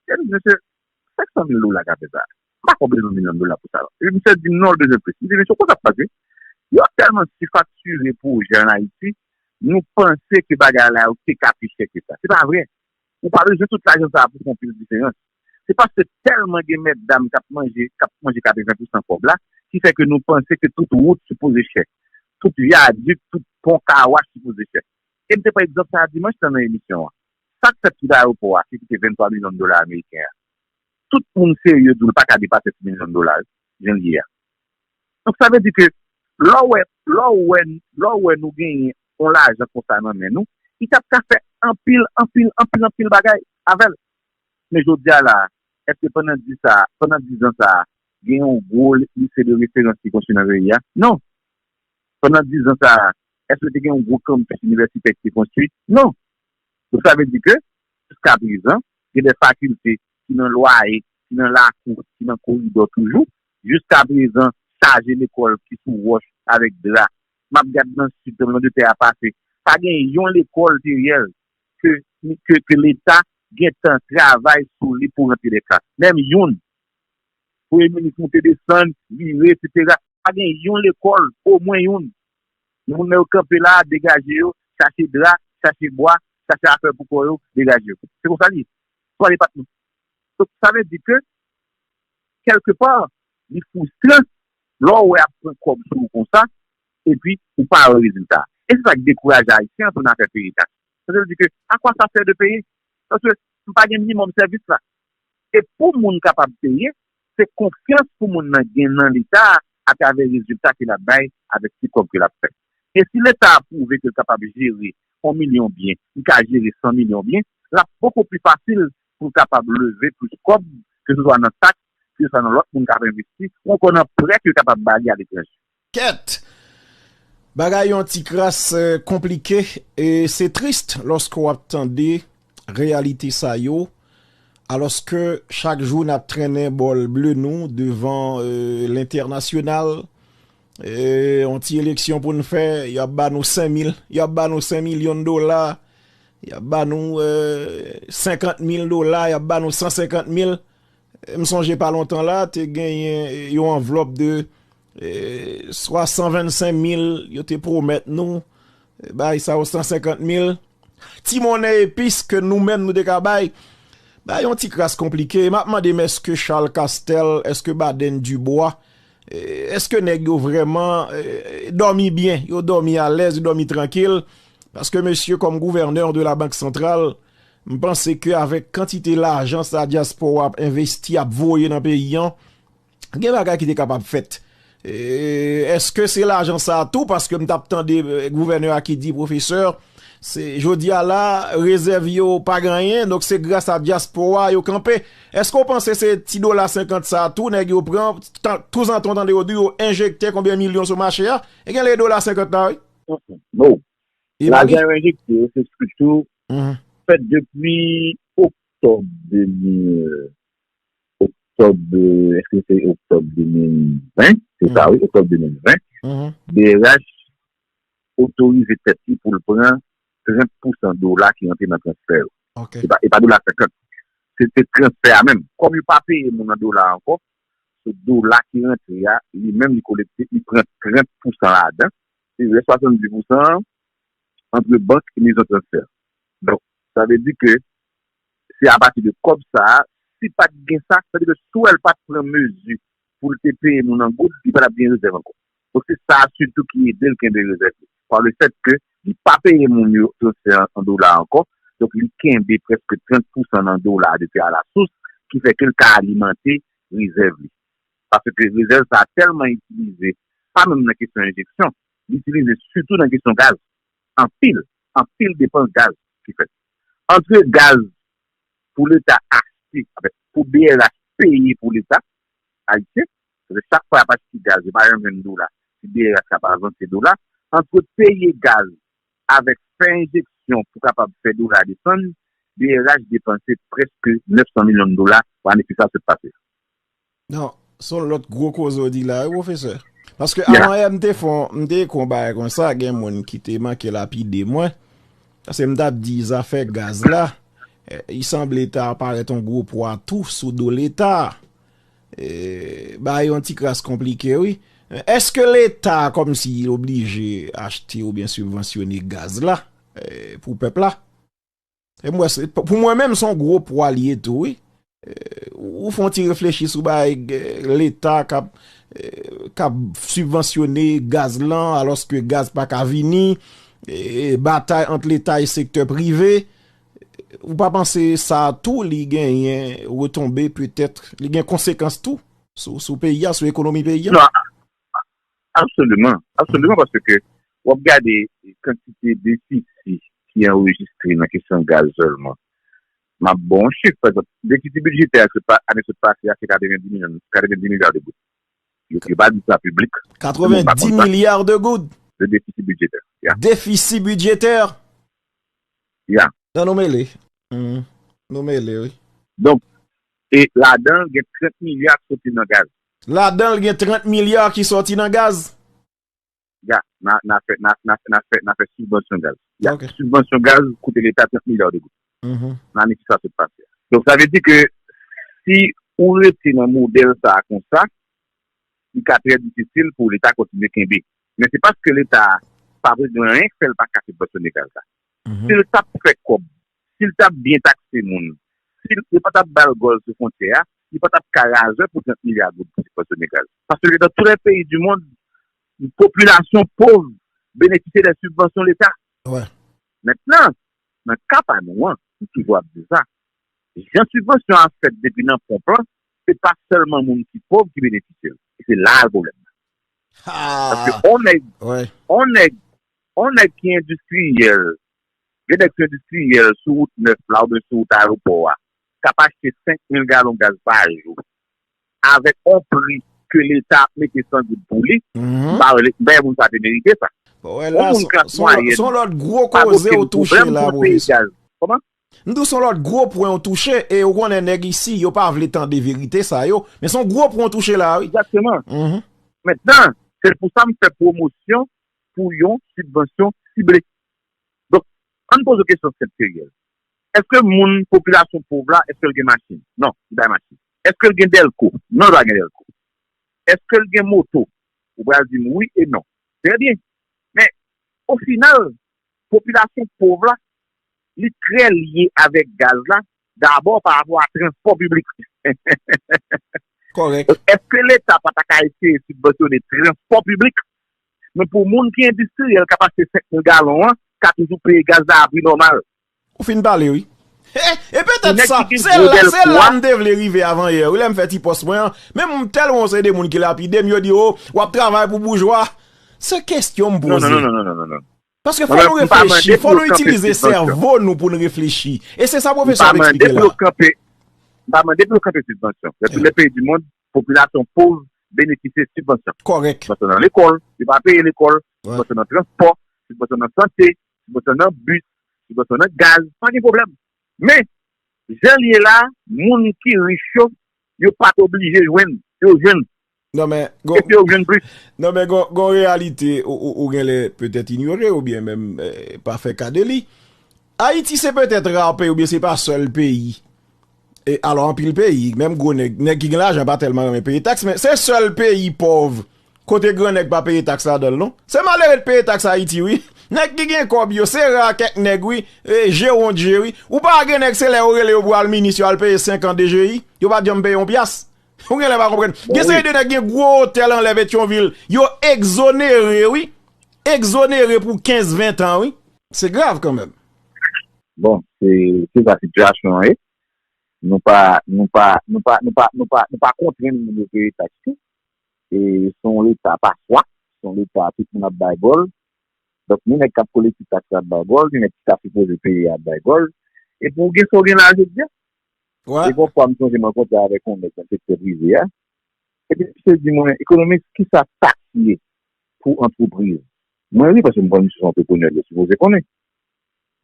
Epi, mesye, senk san mil dola k ap fè sa. M pa kwè w bezwen milyon dola pou sa. Epi misye di m non, l bezwen plis. M di, mesye, konsa k pase? Yo tèlman sifaktire pwojè ann Ayiti, nou panse ke bagay la yo te ka pi chè ke sa. Se pa vre. Ou pa bezwen tout lajan sa a pou fè yon pil diferans. Se paske tèlman gen mètdam k ap manje, k ap manje katreven pousan kòb la, ki fè ke nou panse ke tout wout sipoze chè. Tout vyadik, tout pon, kawoutchou sipoze chè. E m te pran egzanp sa a dimanch lan nan emisyon an. Sa k fèt sou ayewopò a, ki koute venntwa milyon dola ameriken an. Tout moun serye di w li pa ka depase sèt milyon dola, jan l ye a. Donk, sa vle di ke lè w wè, lè w wè, lè w wè nou genyen yon lajan konsa nan men nou, li t ap ka fè anpil, anpil, anpil, anpil bagay avè l. Men jodi a la, èske pandan dis sa, pandan dis zan sa a, gen yon gwo lise de referans ki konstwi nan peyi a? Non. Pandan dis zan sa a, èske te gen yon gwo kanpis inivèsitè ki te konstwi? Non. Donk, sa vle di ke, jiskaprezan, gen de fakilte ki nan lwaye, ki nan lakou, ki nan koridò toujou. Jiskaprezan, chaje lekòl ki sou wòch avèk dra. M ap gad nan sid, nan de tè a pase. Pa gen yon lekòl teryèl ke, ke, ke Leta gentan travay sou li pou rantre de klas. Menm youn. Premye minis moute desann, vire, etsetera. Pa gen yon lekòl, omwen youn. Moun nan yo kanpe la, degaje yo, chache dra, chache bwa, chache afè pou kò yo, degaje yo. Se konsa l ye. Twa depatman. Donk, sa vle di ke, kèlkepa, li fristran, lè w wè y ap pran kòb sou ou konsa, epi ou pa wè rezilta. E se sa k dekouraje Ayisyen an tou nan afè peye taks. Sa vle di ke, à quoi ça sert de payer? Paske m pa gen minimòm sèvis la. E pou moun kapab peye, se konfyans pou moun nan gen nan Leta a atravè rezilta ke l ap bay avèk ti kòb ke l ap fè. E si Leta a pwouve ke l kapab jere yon milyon byen, li ka jere san milyon byen, l ap bokou pli fasil pou l kapab leve plis kòb, ke se swa nan taks, ke se swa nan lòt moun k ap envesti, ou ankò nan prè ke l kapab ba li aletranje. Kèt! Bagay yon ti kras eh, konplike e se tris lòske w ap tande reyalite sa yo, alòske chak jou n ap trennen bòl ble nou devan eh, lentènasyonal. Eh, yon ti eleksyon pou n fè, y ap ba nou senk mil, y ap ba nou senk milyon dola, y ap ba nou eh, senkant mil dola, y ap ba nou san senkant mil. M sonje pa lontan la, te genyen yon anvlòp de eh, swa san vennsenk mil yo te pwomèt nou, eh, bay sa yo san senkant mil. Ti monnen epis ke nou menm nou te ka bay, bay yon ti kras konplike. M ap mande m èske Charles Castel, èske Baden Dubois, eh, èske nèg yo vrèman eh, dòmi byen, yo dòmi alèz, yo dòmi trankil? Paske mesye kòm gouvènè de la Banque Centrale, m panse ke avèk kantite lajan sa dyaspora ap envesti, ap voye nan peyi an, gen bagay ki te kapab fèt. E, èske se lajan sa a tou? Paske m t ap tande eh, gouvènè a ki di, pwofesè, se jodi a la, rezèv yo pa gen anyen, donk se gras a dyaspora yo kanpe. Èske w panse se ti dola senkant sa a tou nèg yo pran, touzantan w tande yo di yo enjekte konbyen milyon sou mache a? E gen lè e dola senkant la, wi. No. Lajan yo enjekte yo, se sitou fèt depi oktòb de mil, oktòb, èske se oktòb de mil ven? Se sa, wi, oktòb de mil ven. B R H otorize tèt li pou l pran trant pousan dola ki rantre nan transfè yo. E pa, e pa dola senkant. Se, se transfè a menm. Kòm yo pa peye moun an dola ankò, se dola ki rantre a, li menm li kolekte, li pran trant pousan ladan. E rès swasanndis pousan an, antre bank e mezon transfè. Donk, sa vle di ke se apati de kòb sa a, si pa t gen sa, sa vle di ke si w wè l pa t pran mezi pou l te peye moun an goud, li pa t ap gen rezèv ankò. Donk se sa sitou ki ede l kenbe rezèv li. Pa le fèt ke li pa peye moun yo transfè an, an dola ankò, donk li kenbe prèske trant pousan nan dola depi alasous, ki fè ke l ka alimante rezèv li. Paske rezèv sa a tèlman itilize, pa menm nan kesyon enjeksyon, li itilize sitou nan kesyon gaz. Anpil, anpil depans gaz ki fèt. Antre gaz pou Leta achte, anfen, pou B R H peye pou Leta ayisyen, paske chak fwa y ap achte gaz, yo pa janm jwenn dola, si B R H ka pa vanse dola, antre peye gaz avèk fè enjeksyon pou kapab fè dola desann, B R H depanse prèske nèf san milyon dola pou ane fis la sot pase. Non, se yon lòt gwo koze w di la, wi, pwofesè. Paske avan yè, m te fè yon, m te ekri yon bagay konsa, gen moun ki te manke lapide mwen. Paske m t ap di zafè gaz la, eh, li sanble ta parèt yon gwo pwa tou sou do Leta. Eh, bagay yon ti kras konplike, wi. Èske Leta kòmsi li oblije achte oubyen sibvansyone gaz la eh, pou pèp la? E m wè se, pou mwen menm, se yon gwo pwa li ye tou, wi. Eh, ou fè yon ti reflechi sou bagay eh, Leta k ap eh, k ap sibvansyone gaz lan, alòske gaz pa ka vini, eh, batay ant Leta e sektè prive. Ou pa panse sa a tou li genyen retonbe petèt, li gen konsekans tou sou, sou peyi a, sou ekonomi peyi a? Non, absoliman. Absoliman, paske w ap gade kantite defisi ki anrejistre nan kesyon gaz sèlman. M ap ba w yon chif, pa egzanp, defisi bidjetè a, se pa, ane sot pase a, se katrevenndis milyon, katrevenndis milya de goud. Yo, yo pa di sa piblik. Katrevenndis milya de goud. De defisi bidjetè. Yeah. Defisi bidjetè. Yeah. Non, nou mele. Hmm. Nou mele, wi. Donk, e ladan l gen trant milya ki soti nan gaz. Ladan l gen trant milya ki soti nan gaz. Ya, nan, nan fè, nan, nan, nan fè, nan fè sibvansyon gaz. Ya, Ok. Sibvansyon gaz koute Leta trant milya de goud. Mhm. Nan ane ki sa sot pase. Donk, sa vle di ke si ou rete nan modèl sa a konsa, li ka trè difisil pou Leta kontinye kenbe. Men se paske Leta pa vle gen anyen k fè l pa ka sibvansyone gaz la. Mhm. Si l t ap fè kòb, si l t ap byen takse moun, si l, yo pa t ap ba l gòl sou fwontyè a, li pa t ap ka razè pou trant milya goud pou sibvansyone gaz. Paske dans tous les pays du monde, popilasyon pòv benefisye de sibvansyon Leta. Ouais. Mentnan, nan ka pa nou an, nou toujou ap di sa, Jan sibvansyon an fèt depi nan ponp lan, se pa sèlman moun ki pòv ki benefisye l. E se la l pwoblèm nan. Paske on nèg, on nèg, on nèg ki endistriyèl, gen nèg ki endistriyèl sou wout nèf la oubyen sou wout ayewopò a, k ap achte senk mil galon gaz pa jou avèk on pri ke Leta ap mete san goud pou li, m pa wè, m pa wè moun sa te merite sa. On moun klas mwayèn pa gen okenn pwoblèm pou l peye gaz. Kòman? M di w se yon lòt gwo pwen w touche, e ou konnen nèg isi, yo pa vle tande verite sa yo, men se yon gwo pwen w touche la, wi. Egzakteman. Mentnan, se pou sa m fè pwomosyon pou yon sibvansyon sible. Donk, ann poze w kesyon senp, serye. Èske moun, popilasyon pòv la, èske l gen machin? Non, li pa gen machin. Èske l gen dèlko? Non, li pa gen dèlko. Èske l gen moto? Ou pral di m wi e non. Trè byen. Men, o final, popilasyon pòv la, li trè lye avèk gaz la, dabò pa rapò a transpò piblik. Kòrèk. Èske Leta pa ta ka eseye sibvansyone transpò piblik? Men pou moun ki endistriyèl k ap achte senk mil galon an, ka toujou peye gaz la a pri nòmal. Ou fin pale, wi. E, e petèt sa, se la, se la m te vle rive avan yè, wi, lè m fè ti pòs mwen an. Men m tèlman se de moun ki lapide m, yo di, o, w ap travay pou boujwa. Se kesyon m poze. Non, non, non, non, non, non. Paske fò nou reflechi, fò nou itilize sèvo nou pou n reflechi. E se sa pwofesè ap eksplike la. M pa mande pou yo kanpe sibvansyon. Dans tous les pays du monde, popilasyon pòv benefisye sibvansyon. Kòrèk. Sibvansyon nan lekòl, yo pa peye lekòl, sibvansyon nan transpò, sibvansyon nan sante, sibvansyon nan bis, sibvansyon nan gaz, pa gen pwoblèm. Men, jan l ye la, moun ki rich yo, yo pa t oblije jwenn, yo jwenn. Non men, epi yo jwenn plis. Non men, gon, gon reyalite ou, ou, ou genlè petèt inyore oubyen menm eh, pa fè ka de li. Ayiti se petèt ra peyi oubyen se pa sèl peyi. E alò anpil peyi, menm gwo nèg, nèg ki gen lajan pa tèlman renmen peye taks, men se sèl peyi pòv kote grannèg pa peye taks ladan l non. Se malere t peye taks Ayiti wi. Nèg ki gen kòb yo, se ra kèk nèg wi, e, jewon dje wi. Ou pa gen nèg se lè yo rele yo pou al minis yo al peye senk an D G I, yo pa t janm peye yon pyas. Ou genlè pa konprann. Gen seri de nèg gen gwo otèl anlè Petyonvil, yo egzonere wi. Egzonere pou kenz ven tan wi. Se grav kanmenm. Bon, se, se sa sitiyasyon an ye. Nou pa, nou pa, nou pa, nou pa, nou pa, nou pa kontrenn moun yo peye taks tou. E se yon leta paswa, se yon leta tout moun ap bay gòl. Donk, ni nèg k ap kolekte taks la ap bay gòl, ni nèg ki ta sipoze peye a ap bay gòl. Epi w gen sa w gen la jodi a. E gon fwa m sonje m rankontre avèk yon nèg nan sektè prive a. Epi misye di mwen, ekonomis, kisa taks ye pou antrepriz? Mwen ri paske m konn misye se yon antreprenè, li sipoze konnen.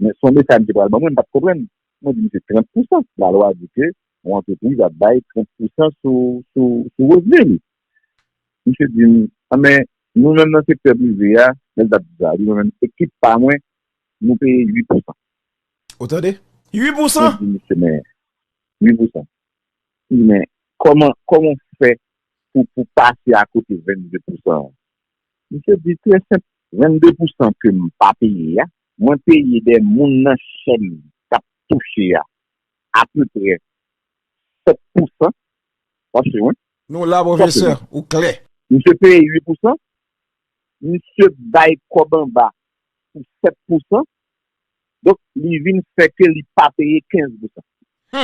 Men se yon mesaj misye pral ban mwen, m pa t konprann. Mwen di misye trant pousan. Lalwa di ke yon antrepriz ap bay trant pousan sou, sou, sou revni li. Misye di m, anben, nou menm nan sektè prive a, lè l t ap di sa, li di mwen menm, ekip pa mwen, nou peye uit pousan. Ou tande? Uit pousan? Mwen di misye, men, uit pousan. Li di, men, kòman, kòman w fè pou, pou pase akote vennde pousan an? Misye di, trè senp, vennde pousan ke m pa peye a, mwen peye de moun nan chèn k ap touche a, apeprè sèt pousan. W ap swiv mwen? Nou la, pwofesè, ou klè. Misye peye uit pousan, misye bay kòb anba pou sèt pousan, donk li vin fè ke li pa peye kenz pousan. Sa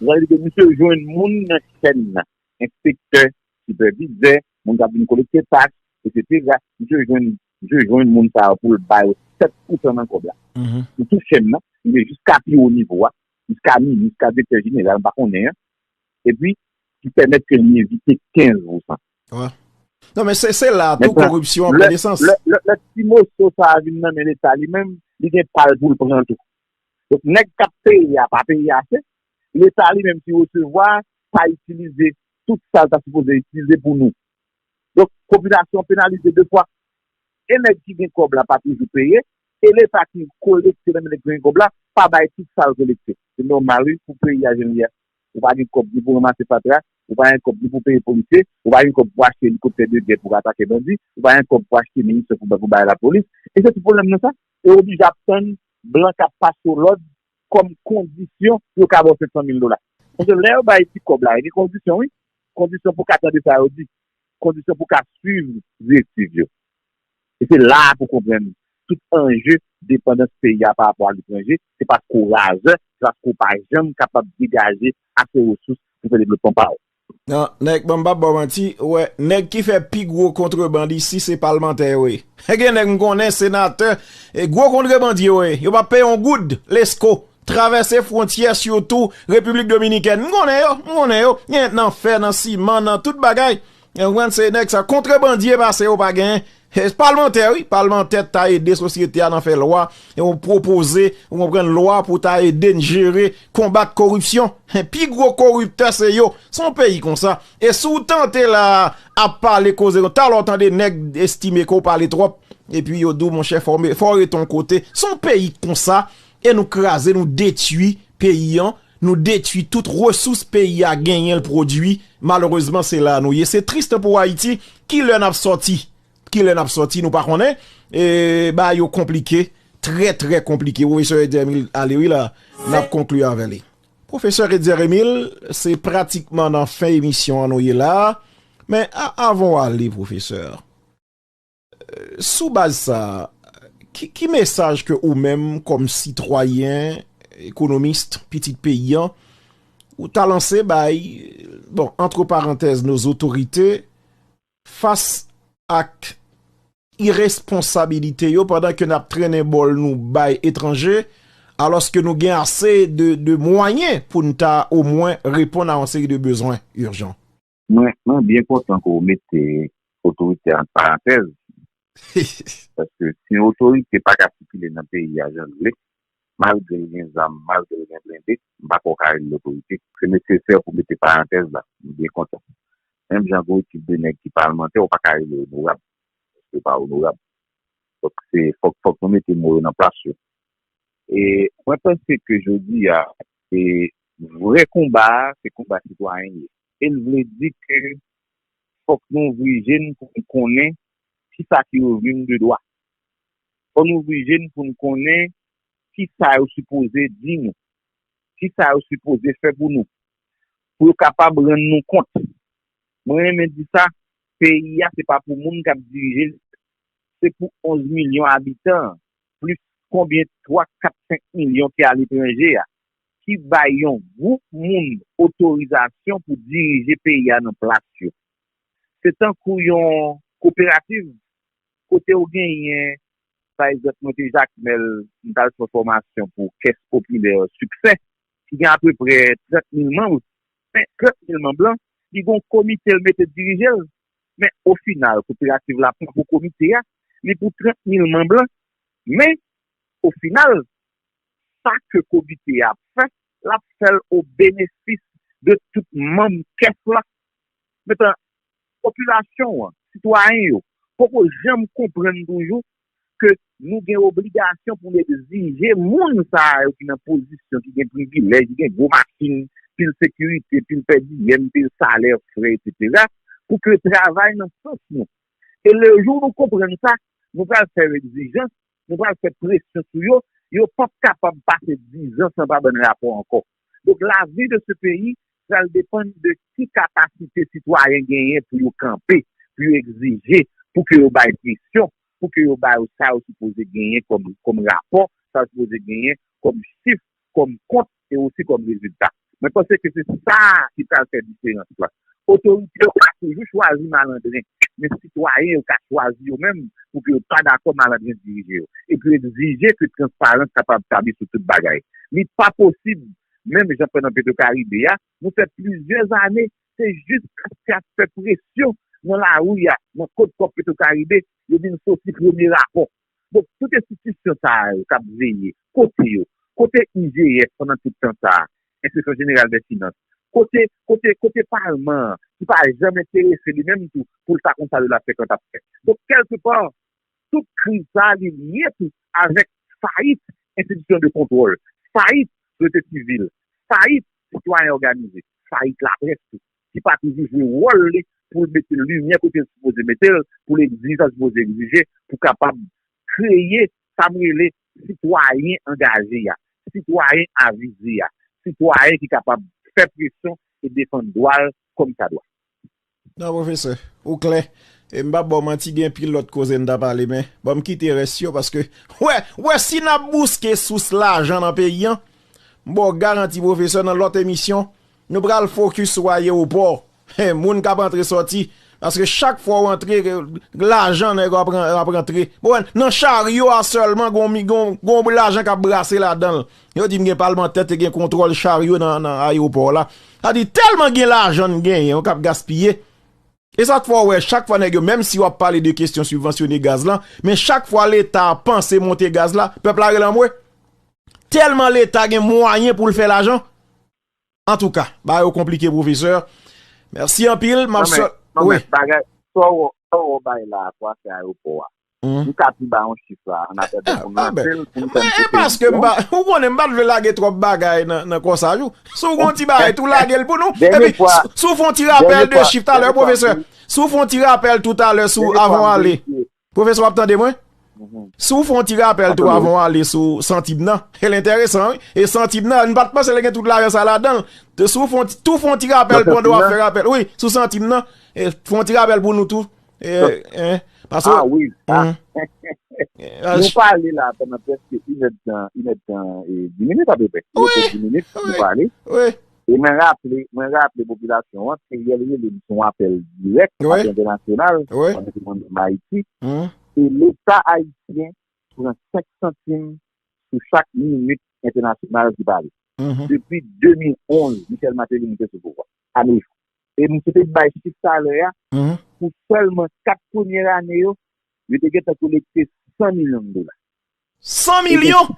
vle di ke misye jwenn moun nan chèn nan, enspektè, sipèvizè, moun k ap vin kolekte taks, etsetera. Misye jwenn, misye jwenn moun sa yo pou l ba yo sèt pousan nan kòb la. Sou tout chèn nan, li rive jiska pi wo nivo a, jiska minis, jiska direktè jeneral, m pa konnen an. Epi, ki pèmèt ke li evite kenz pousan. Non, men se, se la tou koripsyon an pran nesans. Lè, lè, lè ti moso sa a vin nan men Leta li menm, li gen pa l pou l pran tou. Donk, nèg k ap peye a pa peye ase, Leta li menm ki resevwa pa itilize tout sa l ta sipoze itilize pou nou. Donk, popilasyon an penalize de fwa. E nèg ki gen kòb la pa toujou peye, e Leta ki kolekte nan men nèg ki gen kòb la pa bay tout sa l kolekte. Se nòmal wi pou peyi a jan l ye a. Ou pa gen kòb ni pou ranmase fatra, ou pa gen kòb ni pou peye polisye, ou pa gen kòb pou achte elikoptè de gè pou atake bandi, ou pa gen kòb pou achte minisyon pou, pou bay lapolis. E se tout pwoblèm nan sa. E oblije ap tann blan k ap pase w lòd kòm kondisyon pou yo ka ba w senk san mil dola. Paske lè yo bay ti kòb la, gen kondisyon wi. Kondisyon pou w ka tande sa yo di. Kondisyon pou w ka swiv direktiv yo. E se la a pou w konprann tout anje Depandans peyi a pa rapò a letranje, se paske w razè, se paske w pa janm kapab degaje ase resous pou fè devlopman pa w. Non, nèg, ban m pa ba w manti, ou wè, nèg ki fè pi gwo kontreband isi se palmantè yo ye. Gen nèg m konnen, senatè, e gwo kontrebandye yo ye. Yo p ap peye yon goud, lesko, travèse fwontyè sitou Repiblik Dominikèn. M konnen yo, m konnen yo. Gen nan fè, nan siman, nan tout bagay. Ou konprann, se nèg sa, kontrebandye pase yo pa gen. E, palmantè, wi, palmantè ta ede sosyete a nan fè lwa, e yon pwopoze, ou konprann, lwa pou ta ede n jere, konbat koripsyon. Pi gwo koriptè se yo. Se yon peyi konsa. E si w tante la ap pale koze, talè w tande nèg estime ke w pale twòp, epi yo di w, monchè, fò w me- fò w rete yon kote. Se yon peyi konsa, e nou kraze, nou detwi peyi an, nou detwi tout resous peyi a genyen, l pwodui. Malerezman, se la nou ye. Se tris pou Ayiti. Kilè n ap sòti? Kilè n ap sòti, nou pa konnen. E bagay yo konplike, trè, trè konplike. Pwofesè Edzer Emile ale wi la, n ap konkli avè li. Pwofesè Edzer Emile, se pratikman nan fen emisyon an nou ye la. Men a- avan w ale, pwofesè, sou baz sa, ki, ki mesaj ke ou menm, kòm sitwayen, ekonomis, pitit peyi an, ou ta lanse bay, bon, antre parantèz, nos autorités, fas ak iresponsabilite yo pandan ke n ap trennen bòl nou bay etranje, alòske nou gen ase de, de mwayen pou n ta omwen reponn a yon seri de bezwen ijan? Mwen, mwen byen kontan ke w mete otorite ant parantèz, paske si yon otorite pa ka sikile nan peyi a jan l vle, malgre l gen zam, malgre l gen blende, m pa kwè w ka rele l otorite. Se nesesè pou mete parantèz la, m byen kontan. Menm jan gen yon ekip de nèg ki palmantè, ou pa ka rele yo onorab, paske yo pa onorab. Donk, se fòk, fòk nou mete mo yo nan plas yo. E mwen panse ke jodi a, e vrè konba a, se konba sitwayen ye. E l vle di ke fòk nou ouvri je n pou n konnen kisa ki revni n de dwa. Fò nou ouvri je n pou n konnen kisa yo sipoze di nou, kisa yo sipoze fè pou nou, pou yo kapab rann nou kont. Mwen renmen di sa, peyi a se pa pou moun k ap dirije l, se pou onz milyon abitan an, plis konbyen twa, kat, senk milyon ki aletranje a, ki bay yon gwoup moun otorizasyon pou dirije peyi a nan plas yo. Se tankou yon koperativ kote w genyen, pa egzanp, mwen te Jakmèl, m t al fè fòmasyon pou Kès Popilè Siksè, ki gen apeprè trant mil manm. Men trant mil manm lan, li gen yon komite l mete dirije l. Men ofinal, koperativ la pran pou komite a, li pou trant mil manm lan. Men ofinal, sa ke komite a ap fè, l ap fè l o benefis de tout manm kès la. Mentnan, popilasyon an, sitwayen yo, poko janm konprann toujou ke nou gen obligasyon pou n egzije moun sa a yo ki nan pozisyon, ki gen privilèj, ki gen gwo machin, pil sekirite, pil pèdiyèm, pil salè, frè, etsetera, pou ke yo travay nan sans nou. E lejou nou konprann sa, nou pral fè yo egzijans, nou pral fè presyon sou yo, yo p ap kapab pase dizan san pa bann rapò ankò. Donk, lavni de se peyi pral depann de ki kapasite sitwayen genyen pou yo kanpe, pou yo egzije, pou ke yo bay presyon, pou ke yo ba yo sa yo sipoze genyen kòm, kòm rapò, sa yo sipoze genyen kòm chif, kòm kont e osi kòm rezilta. Mwen panse ke se sa ki pral fè diferans la. Otorite yo ka toujou chwazi malandren, men sitwayen yo ka chwazi yo menm pou ke yo pa dakò malandren dirije yo. Epi yo egzije ke transparans kapab tabli sou tout bagay. Li pa posib, menm jan pandan Petwokaribe a, nou fè plizyè ane, se jis ap fè presyon nan lari a, nan Code Corp Petwokaribe, yo vin soti premye rapò. Donk, tout enstitisyon sa a yo k ap veye, kote yo? Kote I G F pandan tout tan sa a? Enspeksyon Jeneral dè Finans. Kote, kote, kote Palman an, ki pa janm enterese li menm tou pou l ta konn sa Lafrans ap fè? Donk, kèlkepa, tout kriz sa a, li lye tou avèk fayit enstitisyon de kontwòl, fayit sosyete sivil, fayit sitwayen òganize, fayit laprès tou, ki pa toujou jwe wòl li pou l mete limyè kote l sipoze mete l, pou l egzije sa l sipoze egzije, pou kapab kreye sa m rele sitwayen angaje a, sitwayen avize a, sitwayen ki kapab fè presyon e defann dwa l kòmsadwa. Non, pwofesè, ou klè. E m p ap ba w manti, gen pil lòt koze n ta pale, men ban m kite rès yo, paske, wè, wè, si n ap bouske sous lajan nan peyi an, m ba w garanti, pwofesè, nan lòt emisyon, nou pral fokis sou ayewopò. Moun k ap antre sòti, paske chak fwa w antre, lajan nèg yo ap ran-, ap rantre. Bon, nan charyo a sèlman, gon mi-, gon, gon lajan k ap brase ladan l. Yo di m gen palmantè te gen kontwòl charyo nan, nan ayewopò la. Sa di, tèlman gen lajan n genyen, yo k ap gaspiye. E sa k fè w wè, chak fwa nèg yo, menm si w ap pale de kesyon sibvansyone gaz lan, men chak fwa Leta panse monte gaz la, pèp la rele anmwe. Tèlman Leta gen mwayen pou l fè lajan. Antouka, bagay yo konplike, pwofesè. Mèsi anpil, m ap sòt. Non, men, non, men, bagay, sa w, sa w bay la pou afè ayewopò a. M ka tou ba yon chif la, an afè de pou n rantre l, pou n fè n poze kesyon. E paske m pa, ou konnen m pa t vle lage twòp bagay nan, nan konsa, jou. Si w gon ti bagay, tou lage l pou nou. Epi, si w fè yon ti rapèl de chif talè, pwofesè. Si w fè yon ti rapèl tou talè, si w, avan w ale. Pwofesè, w ap tande mwen? Si w fè yon ti rapèl tou avan w ale sou santim nan, e l enteresan, wi. E santim nan, n pa t panse l gen tout lajan sa ladan l. Si w fè yon ti, tou fè yon ti rapèl pandan w ap fè rapèl. Wi, sou santim nan. E fè yon ti rapèl pou nou tou. E, en, paske, ah, wi. Ah. Nou pale la pandan prèske inèdtan, inèdtan e dis minit apeprè. Inèdtan dis minit, nou pale. Wi. E mwen raple, mwen raple popilasyon an, Teriel rele m sou yon apèl dirèk, apèl entènasyonal, pandan ke mwen menm Ayiti. E Leta ayisyen pran senk santim sou chak minit entènasyonal ki pale. Depi de mil onz, Michel Martelly moute sou pouvwa. A nos jours. E m sot bay chif talè a, pou sèlman kat premye ane yo, yo te gentan kolekte san milyon dola. San milyon?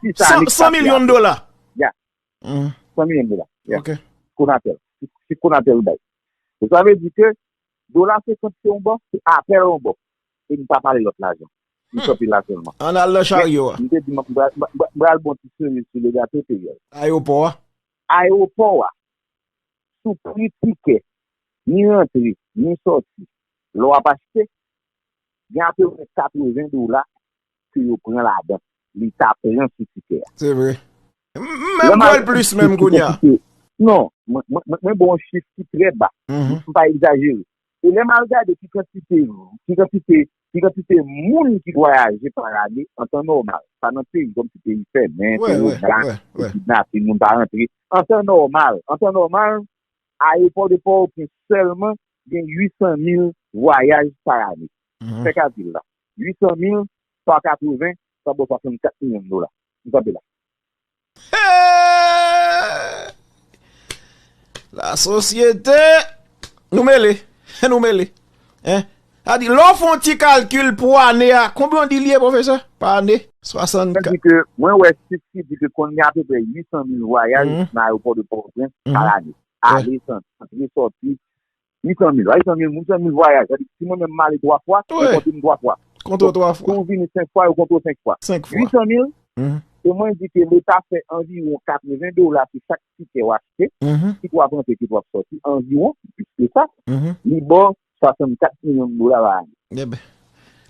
San milyon dola? Ya. San milyon dola. Ya. Ok. Conatel. Se, se Conatel bay. Donk, sa vle di ke dola senkant se yon bò, se apèl yon bò. E m pa pale lòt lajan. M kanpe la sèlman. Ann al nan charyo a. M te di, m pral, m pral, m pral bon ti seri sou le gato, Teriel. Ayewopò a. Ayewopò a. Sou pri tikè, ni rantre, ni sòti, lè w ap achte, gen apeprè katreven dola ke yo pran ladan. Leta pran sou tikè a. Se vre. M, m menm kwè l plis menm kounye a. Non, mwen, mwen, mwen, mwen ba w yon chif ki trè ba. M pa egzajere. E lè m al gade ki kantite, ki kantite, ki kantite moun ki vwayaje pa lane an tan nòmal, pa nan peyi kòmsi peyi fèmen, kowona, kidnapin, moun pa rantre. An tan nòmal, an tan nòmal, ayewopò de Pòtoprens sèlman gen uit san mil vwayaj pa lane. Fè kalkil la. Uit san mil pa katreven, sa ba w swasannkat milyon dola. M kanpe la. Lasosyete, nou mele, nou mele. Hein? Sa di, lè w fè yon ti kalkil pou ane a, konbyen w di l ye, pwofesè? Pa ane? Swasannkat. Sa di ke mwen wè chif ki di ke konn gen apeprè uit san mil vwayaj nan ayewopò de Pòtoprens pa lane. Ale, antre, sòti, uit san mil, uit san mil, uit san mil vwayaj. Sa di, si mwen menm m ale twa fwa, yo konte m twa fwa. Konte w twa fwa. Si w vini senk fwa, yo konte w senk fwa. Senk fwa. Uit san mil, e mwen di ke Leta fè anviwon katreven dola sou chak tikè w achte, kit w ap rantre, kit w ap sòti, anviwon, plis ke sa, li ba w swasannkat milyon dola pa ane. Eben,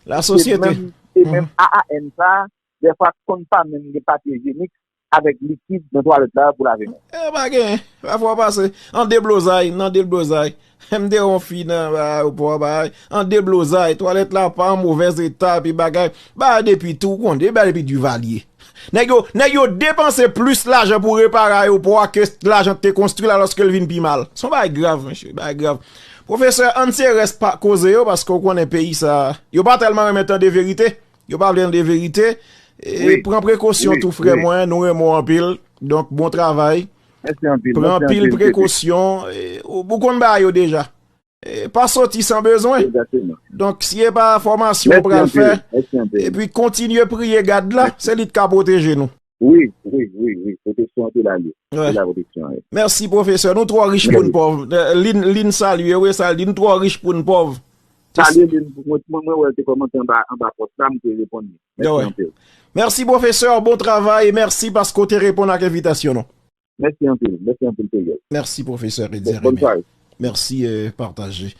lasosyete. E menm, e menm A A N sa, dèfwa konn pa menm gen papye ijyenik, avèk likid nan twalèt la pou lave men. E pa gen, pafwa w pase, an deblozay, nan deblozay. M te wè yon fi nan ayewopò a, bagay, an deblozay, twalèt la pa an movèz eta, epi bagay, bagay depi tou, ou konnen, bagay depi Divalye. Nèg yo, nèg yo depanse plis lajan pou repare ayewopò a ke lajan k te konstwi l alòske l vin pi mal. Se yon bagay grav, mesye, bagay grav. Pwofesè, ann se rès pa koze yo, paske w konnen peyi sa, yo pa tèlman renmen tande verite. Yo pa vle tande verite. E pran prekosyon tou, frè mwen, nou renmen w anpil. Donk, bon travay. Mèsi anpil. Pran anpil prekosyon. E, ou, ou konn bagay yo deja. E, pa soti san bezwen. Egzakteman. Donk, si e pa fòmasyon w pral fè, epi kontinye priye gad la, se li k ka pwoteje nou. Wi, wi, wi, wi. Pwoteksyon an te la, li. Te la pwoteksyon an ye. Mèsi, pwofesè. Nou twò rich pou n pòv. Eh, Lin, Lin salye, wi, sa, Lin twò rich pou n pòv. Salye Lin, mwen, mwen, mwen wè l te kòmante anba, anba pòs la, m te reponn li. Mèsi anpil. Mèsi, pwofesè. Bon travay. Mèsi paske w te reponn ak envitasyon nou. Mèsi anpil. Mèsi anpil, Teriel. Mèsi, pwofesè Eddy Rémy. Bòn sware. Mèsi, eh, pataje.